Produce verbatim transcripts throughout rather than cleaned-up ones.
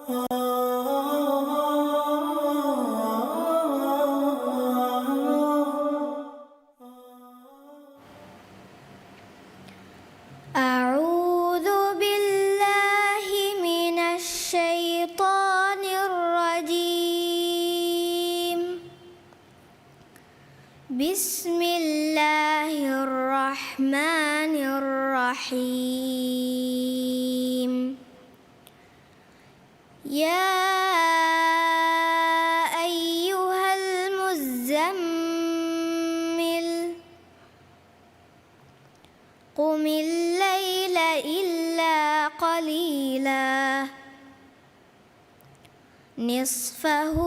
أعوذ بالله من الشيطان الرجيم. بسم الله الرحمن الرحيم. يا أيها المزمل، قم الليل إلا قليلا، نصفه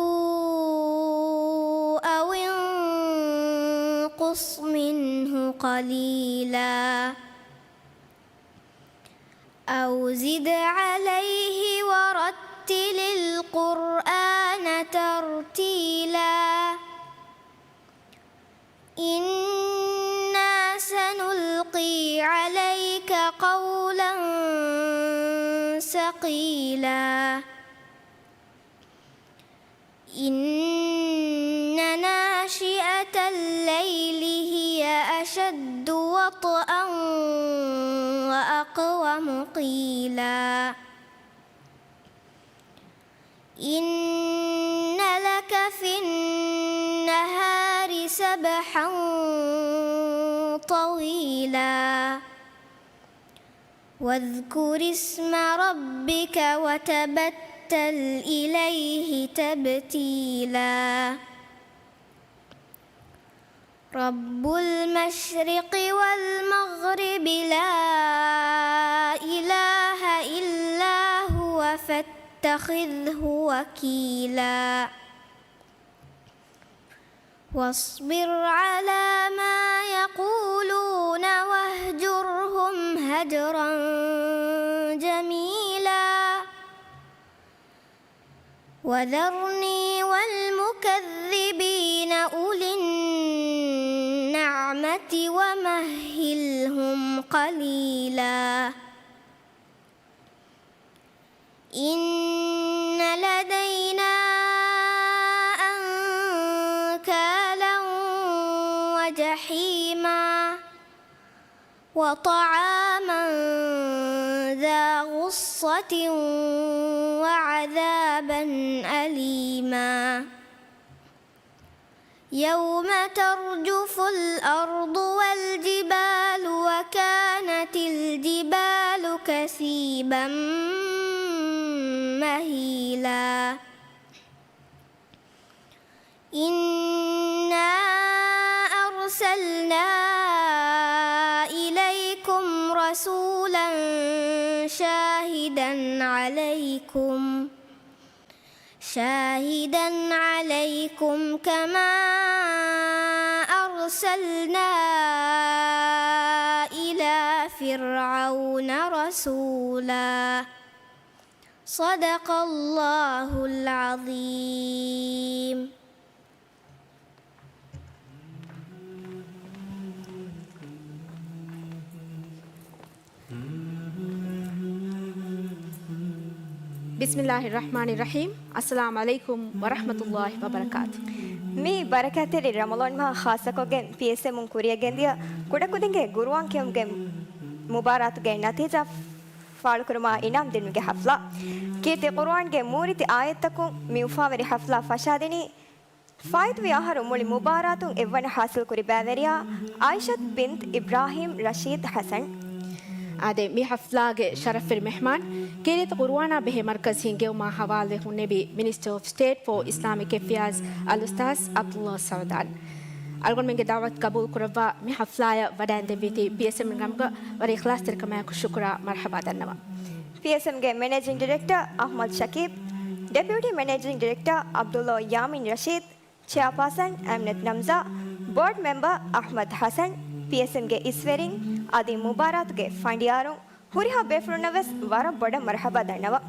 أو انقص منه قليلا، أو زد عليه ورتل القرآن ترتيلا. إنا سنلقي عليك قولا ثقيلا. إن ناشئة الليل هي أشد وطئا وأقوم قيلا. إن لك في النهار سبحا طويلا. واذكر اسم ربك وتبتل إليه تبتيلا. رب المشرق والمغرب لا إله إلا هو فاتخذه وكيلا. واصبر على ما يقولون واهجرهم هجرا جميلا. وذرني والمكذبين أولي النعمة ومهلهم قليلا. إن لدينا أنكالا وجحيما وطعاما ذا غصة وعذابا أليما. يوم ترجف الأرض والجبال وكانت الجبال كثيبا مهيلا. إنا أرسلنا إليكم رسولا شاهدا عليكم شاهدا عليكم كما أرسلنا إلى فرعون رسولا. صدق الله العظيم. ބިސްމިއްލާހި ރަޙްމާނި ރަޙީމް. އައްސަލާމު ޢަލައިކުމް ވަރަޙްމަތުﷲި ވަބަރަކާތު. މި ބަރަކާތްތެރި ރަމަޟާން މަހަށް ޚާއްޞަކޮށްގެން ޕީއެސްއެމުން ކުރިއަށް ގެންދިޔަ ކުޑަކުދިންގެ ގުރުއާން ކިޔުމުގެ މުބާރާތުގެ ނަތީޖާ ފާޅުކުރުމާ އިނާމް ދިނުމުގެ ޙަފްލާ. ކީރިތި ޤުރުއާންގެ މޫރިތި އާޔަތްތަކުން މި އުފާވެރި ޙަފްލާ ފަށާދިނީ، ފާއިތުވި އަހަރު މުޅި މުބާރާތުން އެއްވަނަ ޙާޞިލްކުރި ބައިވެރިޔާ ޢާއިޝަތު ބިންތު އިބްރާހީމް ރަޝީދު ޙަސަން. އާދެ، މި ޙަފްލާގެ ޝަރަފްވެރި މެހްމާން، ކީރިތި ޤުރުއާނާ ބެހޭ މަރްކަޒް ހިންގެވުމާ ޙަވާލުވެ ހުންނެވި މިނިސްޓަރ އޮފް ސްޓޭޓް ފޯ އިސްލާމިކް އެފެއާޒް އަލްއުސްތާޛް ޢަބްދުﷲ ސަޢުދާން. އަޅުގަނޑުމެންގެ ދަޢުވަތު ޤަބޫލު ކުރައްވާ، މި ޙަފްލާއަށް ވަޑައިންދެއްވީތީ ޕީއެސްއެމް ރަމުގަ ވަރަށް އިޚްލާޞްތެރިކަމާއެކު ޝުކުރާ މަރްޙަބާ ދަންނަވަން. ޕީއެސްއެމްގެ މެނޭޖިން ޑިރެކްޓަރ އަޙްމަދު ޝަކީބް، ޑެޕިއުޓީ މެނޭޖިން ޑިރެކްޓަރ ޢަބްދުﷲ ޔާމީން ރަޝީދު، ޗެއާޕާސަން އަމިނަތު ނަމްޒާ، ބޯޑް މެމްބަރ އަޙްމަދު ޙަސަން، ޕީއެސްއެމްގެ އިސްވެރިން އަދި މުބާރާތުގެ ފަނޑިޔާރުން، ހުރިހާ ބޭފުޅުންނަށް ވެސް ވަރަށް ބޮޑަށް މަރްޙަބާ ދަންނަވަން.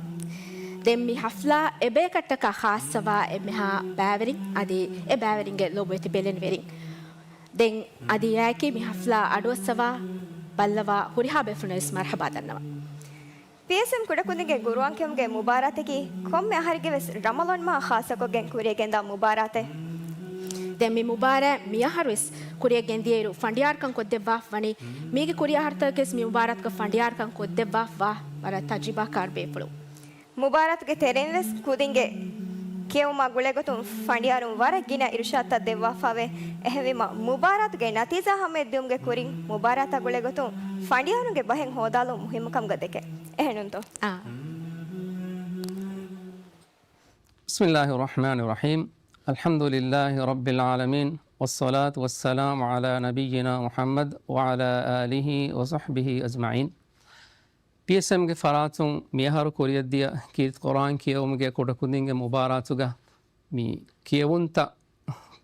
ދެން މި ޙަފްލާ އެބަޔަކަށްޓަކާ ޚާއްޞަވާ އެންމެހާ ބައިވެރިން އަދި އެ ބައިވެރިންގެ ލޮބުވެތި ބެލެނިވެރިން. ދެން އަދި އެއާއެކީ މި ޙަފްލާ އަޑުއައްސަވާ، ބައްލަވާ ހުރިހާ ބޭފުޅުންނަށް ވެސް މަރްޙަބާ ދަންނަވަން. ޕީއެސްއެމް ކުޑަކުދިންގެ ގުރުއާން ކިޔެވުމުގެ މުބާރާތަކީ ކޮންމެ އަހަރެއްގެ ވެސް ރަމަޟާން މަހަށް ޚާއްޞަކޮށްގެން ކުރިޔަށް ގެންދާ މުބާރާތެއް. ދެން މި މުބާރާތް މިއަހަރު ވެސް ކުރިޔަށް ގެންދިޔައިރު ފަނޑިޔާރުކަން ކޮށްދެއްވާފަ ވަނީ، މީގެ ކުރިއަހަރުތަކަކީ ވެސް މި މުބާރާތުގަ ފަނޑިޔާރުކަން ކޮށްދެއްވާފަ ވާ ވަރަށް ތަޖުރިބާކާރު ބޭފުޅުން. މުބާރާތުގެ ތެރެއިން ވެސް ކުދިންގެ ކިޔެވުމާ ގުޅޭގޮތުން ފަނޑިޔާރުން ވަރަށް ގިނަ އިރުޝާދުތައް ދެއްވާފަވޭ. އެހެންވީމަ، މުބާރާތުގެ ނަތީޖާ ހަމަޔަށްދިއުމުގެ ކުރިން މުބާރާތާ ގުޅޭގޮތުން ފަނޑިޔާރުންގެ ބަހެއް ހޯދާލުން މުހިއްމުކަމުގަ ދެކޭ. އެހެނުންތޯ؟ އާ. بسم الله الرحمن الرحيم. الحمد لله رب العالمين، والصلاة والسلام على نبينا محمد وعلى آله وصحبه أجمعين. ޕީއެސްއެމްގެ ފަރާތުން މިއަހަރު ކުރިޔަށްދިޔަ ކީރިތި ޤުރުއާން ކިޔެވުމުގެ ކުޑަކުދިންގެ މުބާރާތުގަ މި ކިޔެވުންތައް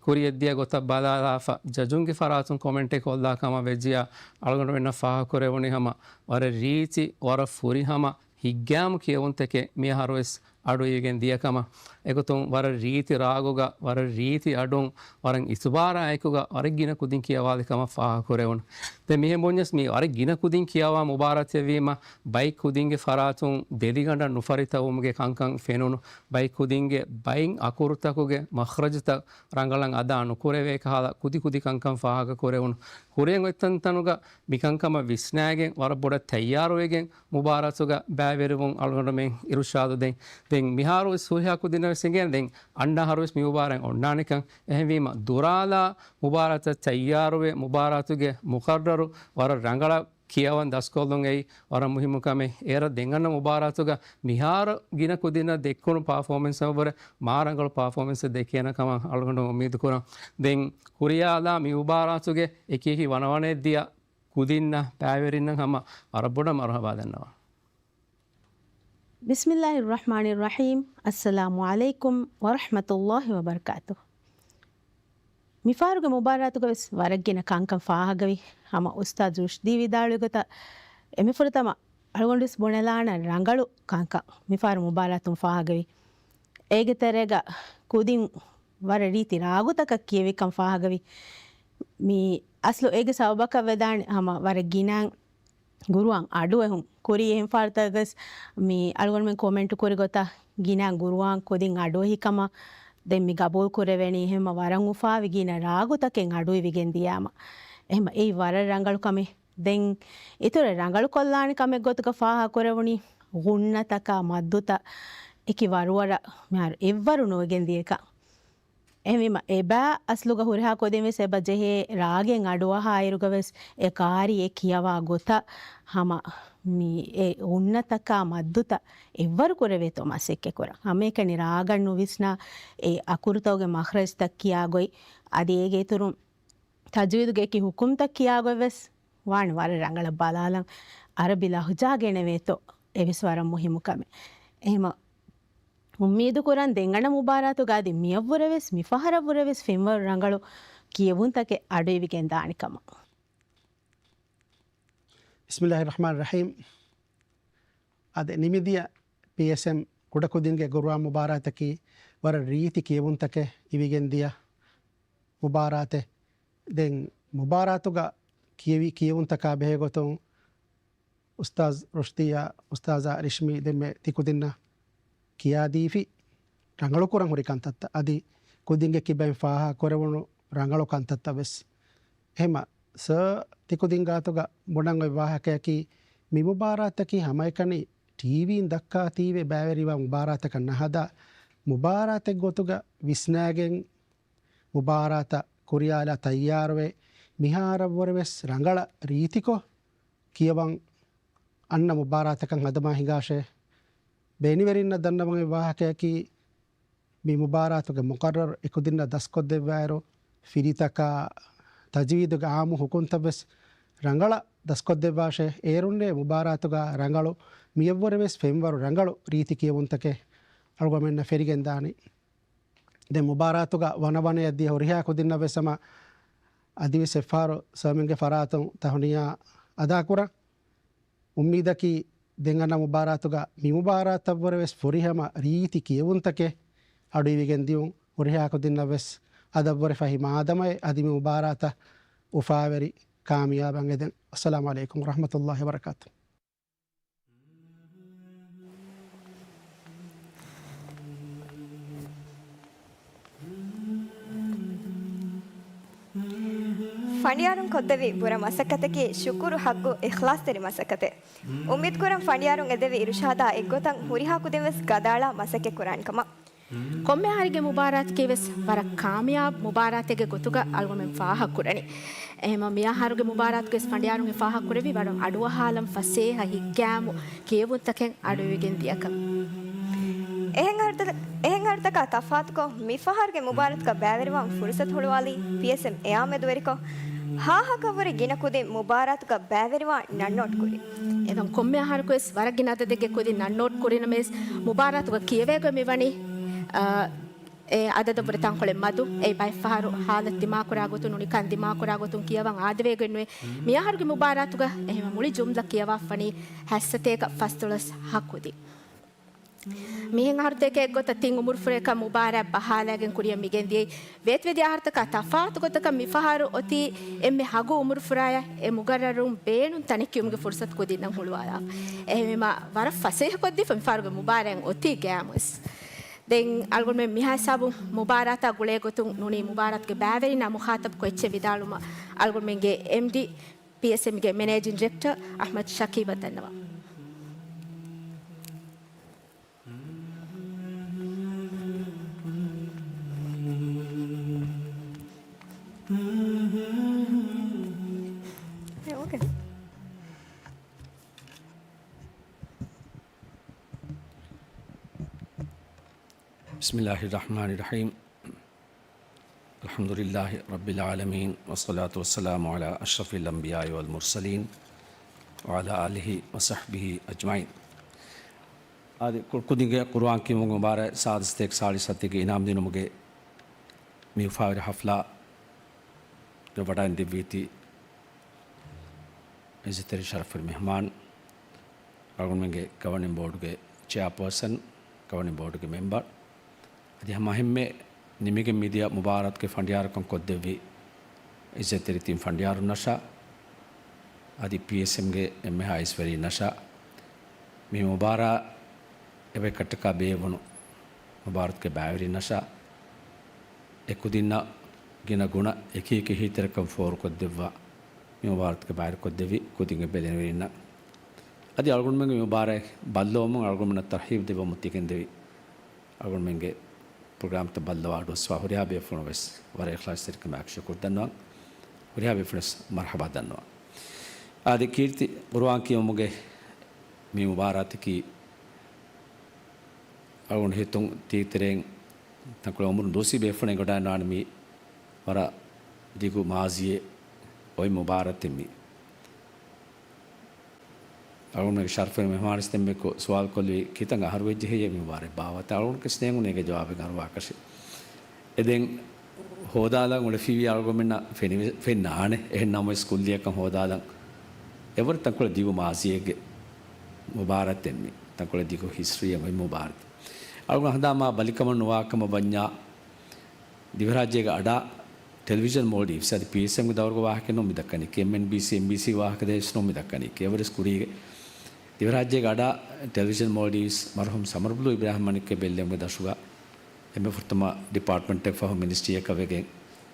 ކުރިޔަށްދިޔަ ގޮތަށް ބަލާލާފަ، ޖަޖުންގެ ފަރާތުން ކޮމެންޓެއް ކޮށްލާ ކަމަށް ވެއްޖިއްޔާ، އަޅުގަނޑުމެންނަށް ފާހަގަކުރެވުނީ ހަމަ ވަރަށް ރީތި، ވަރަށް ފުރިހަމަ ހިތްގައިމު ކިޔެވުންތަކެއް މިއަހަރުވެސް އަޑުއިވިގެން ދިޔަ ކަމަށް. އެގޮތުން ވަރަށް ރީތި ރާގުގަ، ވަރަށް ރީތި އަޑުން، ވަރަށް އިތުބާރާއެކުގަ ވަރަށް ގިނަ ކުދިން ކިޔަވާލި ކަމަށް ފާހަގަކުރެވުނު. ދެން މިހެން ބުންޏަސް މި ވަރަށް ގިނަ ކުދިން ކިޔަވާ މުބާރާތެއްވީމަ، ބައެއް ކުދިންގެ ފަރާތުން ދެލިގަނޑަށް ނުފަރިތަވުމުގެ ކަންކަން ފެނުނު، ބައެއް ކުދިންގެ ބައިން އަކުރުތަކުގެ މަޚްރަޖުތައް ރަނގަޅަށް އަދާ ނުކުރެވޭ ކަހަލަ ކުދި ކުދި ކަންކަން ފާހަގަކުރެވުނު. ކުރިއަށް އޮތް ތަންތަނުގަ މިކަންކަމަށް ވިސްނާގެން ވަރަށް ބޮޑަށް ތައްޔާރުވެގެން މުބާރާތުގަ ބައިވެރިވުން އަޅުގަނޑުމެން އިރުޝާދު ދެން. ދެން މިހާރު ވެސް ހުރިހާ ކުދިންނަށް ވެސް އެނގޭނެ ދެން އަންނަ އަހަރު ވެސް މި މުބާރާތް އޮންނާނެކަން. އެހެންވީމަ ދުރާލާ މުބާރާތަށް ތައްޔާރުވެ، މުބާރާތުގެ މުޤައްރަރު ވަރަށް ރަނގަޅަށް ކިޔަވަން ދަސްކޮށްލުން އެއީ ވަރަށް މުހިއްމު ކަމެއް. އޭރަށް ދެން އަންނަ މުބާރާތުގަ މިހާރު ގިނަ ކުދިންނަށް ދެއްކުނު ޕާފޯމެންސަށްވުރެ މާ ރަނގަޅު ޕާފޯމެންސެއް ދެކޭނެ ކަމަށް އަޅުގަނޑު އުއްމީދު ކުރަން. ދެން ކުރިޔާލާ މި މުބާރާތުގެ އެކި އެކި ވަނަވަނައަށް ދިޔަ ކުދިންނަށް ބައިވެރިންނަށް ހަމަ ވަރަށް ބޮޑަށް މަރުޙަބާ ދަންނަވަން. ބިސްމިއްލާހިއްރަޙްމާނިއްރަޙީމް. އައްސަލާމު ޢަލައިކުމް ވަރަޙްމަތުﷲި ވަބަރަކާތުހު. މިފަހަރުގެ މުބާރާތުގަ ވެސް ވަރަށް ގިނަ ކަންކަން ފާހަގަވި. ހަމަ އުސްތާޛު ރުޝްދީ ވިދާޅުވި ގޮތަށް، އެންމެ ފުރަތަމަ އަޅުގަނޑު ވެސް ބުނެލާނަން ރަނގަޅު ކަންކަން މިފަހަރު މުބާރާތުން ފާހަގަވި. އޭގެ ތެރޭގަ ކުދިން ވަރަށް ރީތި ރާގުތަކަށް ކިޔެވިކަން ފާހަގަވި. މި އަސްލު އޭގެ ސަބަބަކަށް ވެދާނެ ހަމަ ވަރަށް ގިނަ ގުރުއާން އަޑުއެހުން ކުރީ. އެހެން ފަހަރުތަކަސް މި އަޅުގަނޑުމެން ކޮމެންޓު ކުރި ގޮތަށް ގިނަ ގުރުއާން ކުދިން އަޑުއެހި ކަމަށް ދެން މި ގަބޫލު ކުރެވެނީ. އެހެންމަ ވަރަށް އުފާވި ގިނަ ރާގުތަކެއް އަޑުއިވިގެން ދިޔާމަ. އެހެންމަ އެއީ ވަރަށް ރަނގަޅު ކަމެއް. ދެން އިތުރަށް ރަނގަޅު ކޮށްލާނެ ކަމެއް ގޮތުގަ ފާހަގަ ކުރެވުނީ ޣުންނަތަކާ މައްދުތައް އެކި ވަރުވަރަށް މިހާރު އެއްވަރު ނުވެގެން ދިޔަކަން. އެހެންވީމަ، އެބަ އަސްލުގަ ހުރިހާ ކުދިން ވެސް އެބަ ޖެހޭ ރާގެއް އަޑުއަހާއިރުގަ ވެސް އެ ޤާރީ އެ ކިޔަވާ ގޮތަށް ހަމަ މި އެ ޣުންނަތަކާ މައްދުތައް އެއްވަރު ކުރެވޭތޯ މަސައްކަތް ކުރަން. ހަމައެކަނި ރާގަށް ނުވިސްނާ އެ އަކުރުތަކުގެ މަޚްރަޖްތައް ކިޔާ ގޮތް، އަދި އޭގެ އިތުރުން ތަޖްވީދުގެ އެކި ޙުކުމްތައް ކިޔާ ގޮތް ވެސް ވާނެ ވަރަށް ރަނގަޅަށް ބަލާލަން. ޢަރަބި ލަހުޖާ ގެނެވޭތޯ އެވެސް ވަރަށް މުހިއްމު ކަމެއް. އެހެމަ އުއްމީދު ކުރަން ދެން އަންނަ މުބާރާތުގަ އަދި މިއަށްވުރެ ވެސް މި ފަހަރަށްވުރެ ވެސް ފެންވަރު ރަނގަޅު ކިޔެވުންތަކެއް އަޑުއިވިގެން ދާނެ ކަމަށް. ބިސްމިއްލާހިއްރަޙްމާނިއްރަޙީމް. އާދެ، ނިމިދިޔަ ޕީއެސްއެމް ކުޑަކުދިންގެ ގުރުއާން މުބާރާތަކީ ވަރަށް ރީތި ކިޔެވުންތަކެއް އިވިގެން ދިޔަ މުބާރާތެއް. ދެން މުބާރާތުގަ ކިޔެވި ކިޔެވުންތަކާ ބެހޭގޮތުން އުސްތާޛް ރުޝްދީއާ އުސްތާޛާ ރިޝްމީ ދެންމެ ތިކުދިންނަށް ކިޔާދީފި ރަނގަޅުކުރަން ހުރި ކަންތައްތައް އަދި ކުދިންގެ ކިބައިން ފާހަގަކުރެވުނު ރަނގަޅު ކަންތައްތައް ވެސް. އެހެމަ ސާ ތިކުދިން ގާތުގަ ބުނަން އޮތް ވާހަކަޔަކީ، މި މުބާރާތަކީ ހަމައެކަނި ޓީވީން ދައްކާތީވެ ބައިވެރިވާ މުބާރާތަކަށް ނަހަދާ، މުބާރާތެއް ގޮތުގަ ވިސްނާގެން މުބާރާތަށް ކުރިޔާލާ ތައްޔާރުވެ، މިހާރަށްވުރެ ވެސް ރަނގަޅަށް ރީތިކޮށް ކިޔަވަން އަންނަ މުބާރާތަކަށް ހަދަމާ ހިނގާށޭ. ބޭނިވެރިންނަށް ދަންނަވަން އޮތް ވާހަކަޔަކީ، މި މުބާރާތުގެ މުޤައްރަރު އެކުދިންނަށް ދަސްކޮށްދެއްވާއިރު، ފިރިތަކާ ތަޖްވީދުގެ އާއްމު ހުކުމްތައް ވެސް ރަނގަޅަށް ދަސްކޮށްދެއްވާށޭ. އޭރުންނޭ މުބާރާތުގަ ރަނގަޅު މިއަށްވުރެ ވެސް ފެންވަރު ރަނގަޅު ރީތި ކިޔެވުންތަކެއް އަޅުގަމެންނަށް ފެރިގެންދާނީ. ދެން މުބާރާތުގަ ވަނަވަނަޔަށް ދިޔަ ހުރިހާ ކުދިންނަށް ވެސް ހަމަ އަދިވެސް އެއްފަހަރު ސަމިންގެ ފަރާތުން ތަހުނިޔާ އަދާކުރަން. އުއްމީދަކީ، ދެން އަންނަ މުބާރާތުގަ މި މުބާރާތަށްވުރެ ވެސް ފުރިހަމަ ރީތި ކިޔެވުންތަކެއް އަޑުއިވިގެން ދިޔުން. ހުރިހާ ކުދިންނަށް ވެސް އަދަށްވުރެ ފަހި މާދަމައެއް އަދި މި މުބާރާތަށް އުފާވެރި ކާމިޔާބަށް އެދެން. އައްސަލާމު ޢަލައިކުމް ވަރަޙްމަތުﷲި ވަބަރަކާތުހު. ފަނޑިޔާރުން ކޮށްދެއްވި ބުރަ މަސައްކަތަކީ ޝުކުރު ހައްގު އިޚްލާޞްތެރި މަސައްކަތެއް. އުއްމީދުކުރަން ފަނޑިޔާރުން އެދެވި އިރުޝާދާ އެއްގޮތަށް ހުރިހާ ކުދިން ވެސް ގަދައަޅާ މަސައްކަތް ކުރާނެ ކަމަށް. ކޮންމެ އަހަރެއްގެ މުބާރާތަކީ ވެސް ވަރަށް ކާމިޔާބު މުބާރާތެއްގެ ގޮތުގަ އަޅުގަނޑުމެން ފާހަގަކުރަނީ. އެހެންވީމަ މިއަހަރުގެ މުބާރާތުގައި ވެސް ފަނޑިޔާރުން އެ ފާހަގަކުރެއްވީ ވަރަށް އަޑުއަހާލަން ފަސޭހަ ހިތްގައިމު ކިޔެވުންތަކެއް އަޑުއިވިގެން ދިޔަކަން. އެހެން އަހަރުތަ-، އެހެން އަހަރުތަކާ ތަފާތުކޮށް، މިފަހަރުގެ މުބާރާތުގަ ބައިވެރިވާން ފުރުސަތު ހުޅުވާލީ ޕީއެސްއެމް އެއާ މެދުވެރިކޮށް، ހާހަކަށްވުރެ ގިނަ ކުދިން މުބާރާތުގަ ބައިވެރިވާން ނަންނޯޓް ކުރި. އެދަން ކޮންމެ އަހަރަކުވެސް ވަރަށް ގިނަ އަދަދެއްގެ ކުދިން ނަންނޯޓް ކުރިނަމަވެސް، މުބާރާތުގަ ކިޔެވޭގޮތް މިވަނީ، އާ، އެ އަދަދަށްވުރެ ތަންކޮޅެއް މަދު. އެއީ ބައެއްފަހަރު ހާލަތު ދިމާކުރާ ގޮތުން، ނޫނީ ކަން ދިމާކުރާ ގޮތުން ކިޔަވަން އާދެވޭގޮތްނުވޭ. މިއަހަރުގެ މުބާރާތުގަ އެހެންވީމަ މުޅި ޖުމްލަ ކިޔަވާފަނީ ހަތްސަތޭކަ ފަސްދޮޅަސް ހަ ކުދިން. މިހެން އަހަރުތަކެއް އެއްގޮތަށް ތިން އުމުރުފުރަޔަކަށް މުބާރާތް ބަހާލައިގެން ކުރިއަށް މިގެންދިޔައީ. ވޭތުވެދިޔަ އަހަރުތަކާ ތަފާތު ގޮތަކަށް މިފަހަރު އޮތީ އެންމެ ހަގު އުމުރުފުރާޔަށް އެ މުގައްރަރުން ބޭނުން ތަނެއް ކިޔުމުގެ ފުރުސަތު ކުދިންނަށް ހުޅުވާލާފަ. އެހެންވީމަ ވަރަށް ފަސޭހަކޮށްދީފަ މިފަހަރުގެ މުބާރާތް އޮތީ ގައިމުވެސް. ދެން އަޅުގަނޑުމެން މިހާ ހިސާބުން މުބާރާތާ ގުޅޭ ގޮތުން ނޫނީ މުބާރާތުގެ ބައިވެރިންނާ މުޚާޠަބުކޮށް އެއްޗެއް ވިދާޅުވުމަށް އަޅުގަނޑުމެންގެ އެމްޑީ ޕީއެސްއެމްގެ މެނޭޖިން ޑިރެކްޓަރ އަޙްމަދު ޝަކީބަށް ދަންނަވާ. އޭ، އޯކޭ. بسم الله الرحمن الرحيم. الحمد لله رب العالمين، والصلاة والسلام على أشرف الأنبياء والمرسلين، وعلى آله وصحبه أجمعين. އާދެ، ކު-، ކުދިންގެ ޤުރުއާން ކިޔުމުގެ މުބާރާތް ސާދަ ސަތޭކަ ސާޅީސް ސަތޭކަ އިނާމް ދިނުމުގެ މި އުފާވެރި ޙަފްލާގަ ވަޑައިން ދެއްވީތީ އިއްޒަތްތެރި ޝަރަފުވެރި މެހްމާން، އަޅުގަނޑުމެންގެ ގަވަނިން ބޯޑުގެ ޗެއާޕާސަން، ގަވަނިން ބޯޑުގެ މެމްބަރު، އަދި ހަމަ އެންމެ ނިމިގެން މިދިޔަ މުބާރާތުގެ ފަނޑިޔާރުކަން ކޮށްދެއްވި އިއްޒަތްތެރި ތިން ފަނޑިޔާރުންނަށާ، އަދި ޕީއެސްއެމްގެ އެންމެހާ އައިސްވެރީންނަށާ، މި މުބާރާތް އެބައިކައްޓަކާ ބޭއްވުނު މުބާރާތުގެ ބައިވެރިންނަށާ، އެ ކުދިންނަށް ގިނަ ގުނަ އެކި އެކި އެހީތެރިކަން ފޯރުކޮށްދެއްވާ، މި މުބާރާތުގެ ބައިވެރިކޮށްދެއްވި ކުދިންގެ ބެލެނިވެރިންނަށް، އަދި އަޅުގަނޑުމެންގެ މި މުބާރާތް ބައްލަވަމުން އަޅުގަނޑުމެންނަށް ތަރްހީބު ދެއްވަމުން ތިކެންދެވި އަޅުގަނޑުމެންގެ ޕްރޮގްރާމްތައް ބައްލަވާ އަޑުއައްސަވާ ހުރިހާ ބޭފުޅުން ވެސް ވަރަށް އިޚްލާޞްތެރިކަމާއެކު ޝުކުރު ދަންނަވަން. ހުރިހާ ބޭފުޅުން ވެސް މަރްޙަބާ ދަންނަވަން. އާދެ، ކީރިތި ޤުރުއާން ކިޔެވުމުގެ މި މުބާރާތަކީ އަޅުގަނޑު ހިތުން ތީތެރެއިން ތަންކޮޅެއް އުމުރުން ދުވަސްވީ ބޭފުޅުން އެނގިވަޑައިގަންނަވާނެ މީ ވަރަށް ދިގު މާޒީއެއް އޮތް މުބާރާތެއް މީ. އަޅުގަނޑުމެންގެ ޝަރަފުވެރި މެހްމާނުވެސް ދެންމެ ސުވާލު ކޮށްލީ ކިތަން އަހަރު ވެއްޖެ ހެއްޔޭ މި މުބާރާތް ބާއްވާތާ؟ އަޅުގަނޑު ކިޔަސް ނޭނގުނީ އޭގެ ޖަވާބެއް އަހަރު ވާކަށި. އެ ދެން ހޯދާލަން އުޅެފިއްޔާ އަޅުގަނޑުމެންނަށް ފެނިވެ-، ފެންނާނެ. އެހެން ނަމަވެސް ކުއްލިއަކަށް ހޯދާލަން އެވަރު ތަންކޮޅެއް ދިގު މާޒީއެއްގެ މުބާރާތެއް މީ. ތަންކޮޅެއް ދިގު ހިސްޓްރީއެއް އޮތް މުބާރާތެއް. އަޅުގަނޑު ހަނދާން މާ ބަލިކަމަށް ނުވާކަމަށް ވަންޏާ، ދިވެހިރާއްޖޭގެ އަޑާ ޓެލެވިޝަން މޯލްޑިވްސް އަދި ޕީއެސްއެމްގެ ދައުރުގެ ވާހަކަ ނޫން މި ދައްކަނީ. ކޭއެމްއެންބީސީ، އެމްބީސީ ވާހަކަ ދޭސް ނޫން މި ދައްކަނީ. އެވަރެސް ކުރީގެ ދިވެހިރާއްޖޭގެ އަޑާ ޓެލެވިޝަން މޯލްޑިވްސް މަރުޙޫމް ސަމަރުބުލޫ އިބްރާހިމް މަނިކްގެ ބެއްލެވުމުގެ ދަށުގަ އެންމެ ފުރަތަމަ ޑިޕާޓްމަންޓެއް ފަހު މިނިސްޓްރީއަކަށް ވެގެން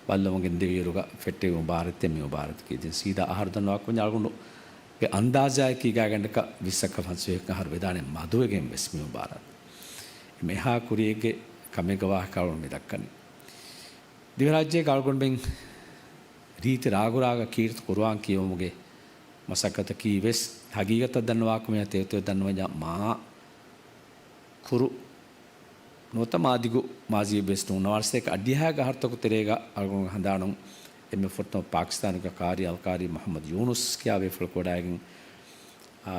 ބައްލަވަން ގެންދެވިއިރުގަ ފެއްޓެވި މުބާރާތެއް މި މުބާރާތަކީ. ދެން ސީދާ އަހަރު ދަންނަވާ ކުރަންޏާ އަޅުގަނޑުގެ އަންދާޒާއަކީ ގާތްގަނޑަކަށް ވިއްސަކަށް ފަންސަވީހަކަށް އަހަރު ވެދާނެ މަދުވެގެން ވެސް މި މުބާރާތް. އެހާ ކުރިއެއްގެ ކަމެއްގެ ވާހަކަ އަޅުގަނޑު މި ދައްކަނީ. ދިވެހިރާއްޖޭގަ އަޅުގަނޑުމެން ރީތި ރާގުރާގަ ކީރިތި ޤުރުއާން ކިޔެވުމުގެ މަސައްކަތަކީ ވެސް ހަގީގަތަށް ދަންނަވާކަމަށް ތެދުތެދު ދަންނަވަންޏާ މާ ކުރު ނުވަތަ މާ ދިގު މާޒީއެއް ވެސް ނޫން. ނަވާރަ ސަތޭކަ އަށިހާގެ އަހަރުތަކު ތެރޭގަ އަޅުގަނޑު ހަނދާނުން އެންމެ ފުރަތަމަ ޕާކިސްތާނުގެ ޤާރީ އަލްޤާރީ މުޙައްމަދު ޔޫނުސް ކިޔާ ބޭފުޅަކު ވަޑައިގެން، އާ،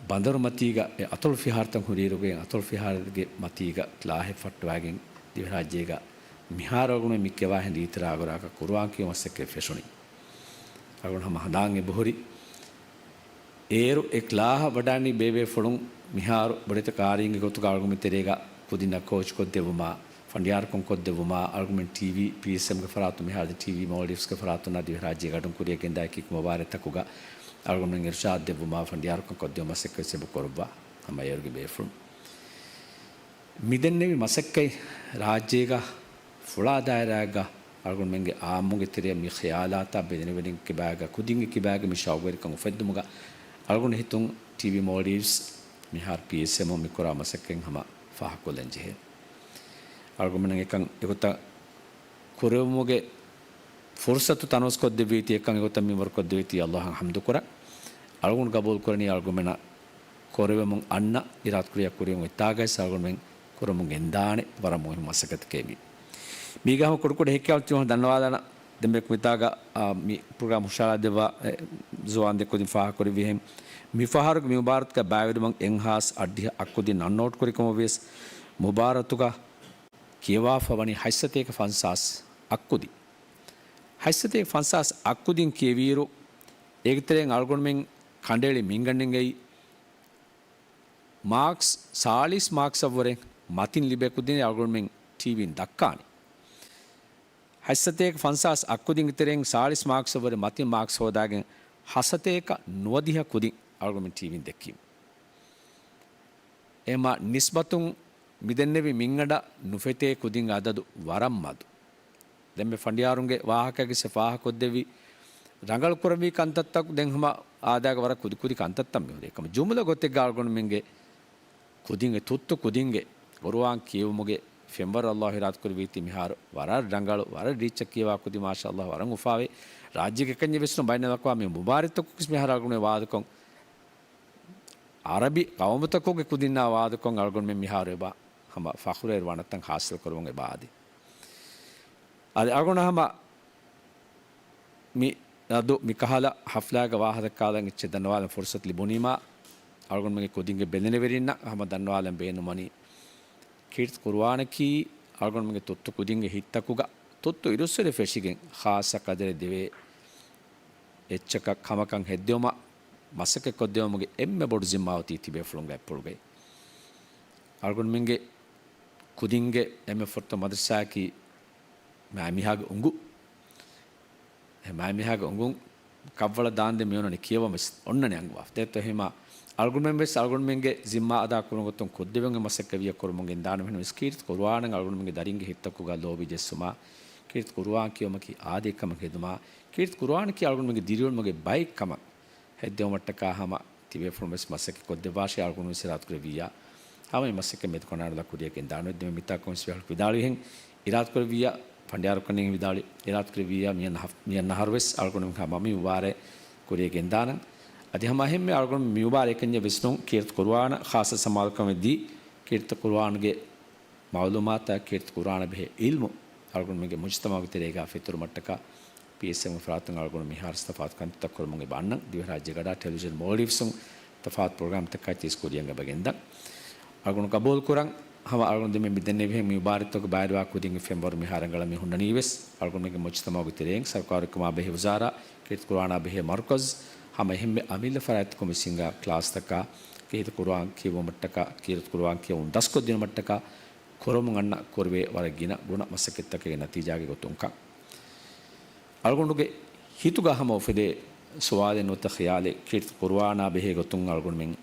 ބަނދަރު މަތީގަ އެ އަތޮޅު ފިހާރަތައް ހުރިއިރުގެ އަތޮޅު ފިހާރައިގެ މަތީގަ ކްލާހެއް ފައްޓަވައިގެން ދިވެހިރާއްޖޭގަ މިހާރު އަޅުގަނޑު މި ކިޔަވާހެން ރީތި ރާގުރާގަ ޤުރުއާން ކިޔުމަށް މަސައްކަތް ފެށުނީ. އަޅުގަނޑު ހަމަ ހަނދާން އެބަހުރި. އޭރު އެ ކްލާހަށް ވަޑައިގެންނެވި ބޭބޭފުޅުން މިހާރު ބޮޑެތި ޤާރީންގެ ގޮތުގަ އަޅުގަނޑު ތެރޭގަ ކުދިންނަށް ކޯޗްކޮށްދެއްވުމާ، ފަނޑިޔާރުކަން ކޮށްދެއްވުމާ، އަޅުގަނޑުމެން ޓީވީ، ޕީއެސްއެމްގެ ފަރާތުން މިހާރު ޓީވީ މޯލްޑިވްސްގެ ފަރާތުންނާ ދިވެހިރާއްޖޭގެ އަޑުން ކުރިއަށް ގެންދާ އެކި މުބާރާތްތަކުގަ އަޅުގަނޑުމެން އިރުޝާދު ދެއްވުމާ، ފަނޑިޔާރުކަން ކޮށްދެއްވުމަށް މަސައްކަތް އެބަ ކުރައްވާ ހަމަ އޭރުގެ ބޭފުޅުން. މިދެންނެވި މަސައްކަތް ރާއްޖޭގަ ފުޅާ ދާއިރާއެއްގަ އަޅުގަނޑުމެންގެ އާއްމުގެ ތެރެއަށް މި ޚިޔާލާތާ ބެލެނިވެރިންގެ ކިބާގަ ކުދިންގެ ކިބާގަ މި ޝައުގުވެރިކަން އުފެއްދުމުގަ އަޅުގަނޑު ހިތުން ޓީވީ މޯލްޑިވްސް މިހާރު ޕީއެސްއެމުން މި ކުރާ މަސައްކަތް ހަމަ ފާހަގަކޮށްލަން ޖެހޭ. އަޅުގަނޑުމެން އެކަން އެގޮތަށް ކުރެވުމުގެ ފުރުސަތު ތަނަވަސްކޮށްދެއްވީތީ، އެކަން އެގޮތަށް މިންވަރުކޮށްދެވީތީ އައްލާހަށް ޙަމްދުކުރަން. އަޅުގަނޑު ގަބޫލުކުރަނީ އަޅުގަނޑުމެންނަށް ކުރެވެމުން އަންނަ އިރާދަކުރިޔާ ކުރިޔަށް އޮތްތާގައި އަޅުގަނޑުމެން ކުރަމުން ގެންދާނެ ވަރަށް މުހިއްމު މަސައްކަތެކޭ މީ. މީގަ ހަމަ ކުޑަކުޑަ ހެކިހާލު ތިމަން ދަންނަވާލާނަ. ދެން މިތާގަ، އާ، މި ޕްރޮގްރާމް ހުށަހަޅާދެއްވާ، އެ، ޒުވާން ދެ ކުދިން ފާހަގަކުރެއްވިހެން، މިފަހަރުގެ މި މުބާރާތުގަ ބައިވެރިވުމަށް އެއްހާސް އަށްޑިހަ އަށް ކުދިން ނަންނޯޓް ކުރިކަމަށްވިޔަސް، މުބާރާތުގަ ކިޔަވާފަ ވަނީ ހަތްސަތޭކަ ފަންސާސް އަށް ކުދިން. ހަތްސަތޭކަ ފަންސާސް އަށް ކުދިން ކިޔެވިއިރު، އޭގެ ތެރެއިން އަޅުގަނޑުމެން ކަނޑައެޅި މިންގަނޑެއްގައި މާކްސް ސާޅީސް މާކްސްއަށްވުރެ މަތިން ލިބޭ ކުދިން އަޅުގަނޑުމެން ޓީވީން ދައްކާނެ. ހަތްސަތޭކަ ފަންސާސް އަށް ކުދިންގެ ތެރެއިން ސާޅީސް މާކްސްއަށްވުރެ މަތިން މާކްސް ހޯދާގެން ހަސަތޭކަ ނުވަދިހަ ކުދިން އަޅުގަނޑުމެން ޓީވީން ދެއްކީމު. އެހެންމާ ނިސްބަތުން މިދެންނެވި މިންގަނޑަށް ނުފެތޭ ކުދިންގެ އަދަދު ވަރަށް މަދު. ދެންމެ ފަނޑިޔާރުންގެ ވާހަކައިގެ ފާހަގަކޮށްދެއްވި ރަނގަޅު ކުރެވި ކަންތައްތައް ދެން ހަމަ އާދައިގެ ވަރަށް ކުދިކުދި ކަންތައްތައް މިހުރޭ. އެކަމަ ޖުމުލަ ގޮތެއްގަ އަޅުގަނޑުމެންގެ ކުދިންގެ ތުއްތު ކުދިންގެ ޤުރުއާން ކިޔެވުމުގެ ފެންވަރު އައްލާހު އިރާދަކުރެއްވީތީ މިހާރު ވަރަށް ރަނގަޅު، ވަރަށް ރީއްޗަށް ކިޔަވާ ކުދިން މާޝާއައްލާހު ވަރަށް އުފާވޭ. ރާއްޖޭގެ އެކަންޏެއް ވެސް ނޫން، ބައިނަލްއަޤްވާމީ މުބާރާތްތަކުގަސް މިހާރު އަޅުގަނޑުމެން ވާދަކޮށް އަރަބި ޤައުމުތަކުގެ ކުދިންނާ ވާދަކޮށް އަޅުގަނޑުމެން މިހާރު އެބަ ހަމަ ފަޚުރުވެރި ވަނަތަން ޙާޞިލް ކުރުމުން އެބަ އާދޭ. އަދި އަޅުގަނޑު ހަމަ މި އަދު މި ކަހަލަ ޙަފްލާގަ ވާހަކަދައްކާލަން އެއްޗެއް ދަންނަވާލަން ފުރުޞަތު ލިބުނީމާ، އަޅުގަނޑުމެންގެ ކުދިންގެ ބެލެނިވެރިންނަށް ހަމަ ދަންނަވާލަން ބޭނުންވަނީ، ކީރިތި ޤުރުއާނަކީ އަޅުގަނޑުމެންގެ ތުއްތު ކުދިންގެ ހިތްތަކުގަ ތުއްތު އިރުއްސުރެ ފެށިގެން ޚާއްޞަ ޤަދަރެއް ދެވޭ އެއްޗަކަށް ކަމަކަށް ހެއްދެވުމަށް މަސައްކަތްކޮށްދެވުމުގެ އެންމެ ބޮޑު ޒިންމާ އޮތީ ތިބޭފުޅުންގެ އަތްޕުޅުގައި. އަޅުގަނޑުމެންގެ ކުދިންގެ އެންމެ ފުރަތަމަ މަދްރަސާއަކީ މާމިހާގެ އުނގު. އެ މާމިހާގެ އުނގުން ކަށްވަޅަށް ދާންދެން މިއޮންނަނީ ކިޔަވަން ވެސް އޮންނަނީ އަންގަވާފަ. ދެއްތޯ އެހެމާ އަޅުގަނޑުމެން ވެސް އަޅުގަނޑުމެންގެ ޒިންމާ އަދާ ކުރުމުގެ ގޮތުން ކޮށްދެވެން އެ މަސައްކަތް ވިއްޔަ ކުރުމުން ގެންދާނަމަ ހެން ވެސް ކީރިތި ޤުރުއާނަށް އަޅުގަނޑުމެންގެ ދަރިންގެ ހިތްތަކުގަ ލޯބި ޖެއްސުމާ، ކީރިތި ޤުރުއާން ކިޔުމަކީ އާދައެއް ކަމަށް ހެދުމާ، ކީރިތި ޤުރުއާނަކީ އަޅުގަނޑުމެންގެ ދިރިއުޅުމުގެ ބައެއް ކަމަށް ހެއްދެވުމަށްޓަކާ ހަމަ ތިބޭފުޅުން ވެސް މަސައްކަތް ކޮށްދެއްވާށޭ އަޅުގަނޑު ވެސް އިރާދަކުރެއްވިއްޔާ. ހަމަ މި މަސައްކަތް މެދުކޮނާނަލާ ކުރިޔަށް ގެންދާނެ. ދެން މިތާކުން ވެސް ވިދާޅުވިހެން އިރާދަކުރެއްވިއްޔާ، ފަނޑިޔާރުކަންނޭނގެ ވިދާޅުވި، އިރާދަކުރެއްވިއްޔާ މިއަންނަ ހަފް-، މިއަންނަ އަހަރު ވެސް އަޅުގަނޑު ހަމަ މި މުބާރާތް ކުރިޔަށް ގެންދާނަން. އަދި ހަމަ އެހެންމެ އަޅުގަނޑު މި މުބާރާތް އެކަންޏެއް ވެސް ނޫން، ކީރިތި ޤުރުއާނަށް ޚާއްޞަ ސަމާލުކަމެއް ދީ، ކީރިތި ޤުރުއާންގެ މަޢުލޫމާތާ ކީރިތި ޤުރުއާނާ ބެހޭ ޢިލްމު އަޅުގަނޑުމެންގެ މުޖުތަމަޢުގެ ތެރޭގަ ފެތުރުމަށްޓަކާ ޕީއެސްއެމްގެ ފަރާތުން އަޅުގަނޑު މިހާރު ތަފާތު ކަންތައްތައް ކުރުމުގެ ބާންނަން. ދިވެހިރާއްޖެ ގަޑާ ޓެލެވިޝަން މޯލްޑިވްސުން ތަފާތު ޕްރޮގްރާމްތަކާ ތިސް ކުރިޔަށް އެބަ ގެންދަން. އަޅުގަނޑު ޤަބޫލު ކުރަން ހަމަ އަޅުގަނޑު ދެންމެ މި ދެންނެވިހެން މި މުބާރާތްތަކުގެ ބައިވެރިވާ ކުދިންގެ ފެންވަރު މިހާރު ރަނގަޅަށް މި ހުންނަނީ ވެސް އަޅުގަނޑުމެންގެ މުޖުތަމަޢުގެ ތެރެއިން ސަރުކާރުގެ ކަމާ ބެހޭ ވުޒާރާ، ކީރިތި ޤުރުއާނާ ބެހޭ މަރުކަޒް، ހަމަ އެހެންމެ އަމިއްލަ ފަރާތްތަކުން ވެސް ހިންގާ ކްލާސްތަކާ، ކީރިތި ޤުރުއާން ކިޔެވުމަށްޓަކާ، ކީރިތި ޤުރުއާން ކިޔެވުން ދަސްކޮށްދިނުމަށްޓަކާ، ކުރަމުން އަންނަ ކުރެވޭ ވަރަށް ގިނަ ގުނަ މަސައްކަތްތަކެއްގެ ނަތީޖާގެ ގޮތުންކަން. އަޅުގަނޑުގެ ހިތުގަ ހަމަ އުފެދޭ ސުވާލެއް ނުވަތަ ޚިޔާލެއް، ކީރިތި ޤުރުއާނާ ބެހޭ ގޮތުން އަޅުގަނޑުމެން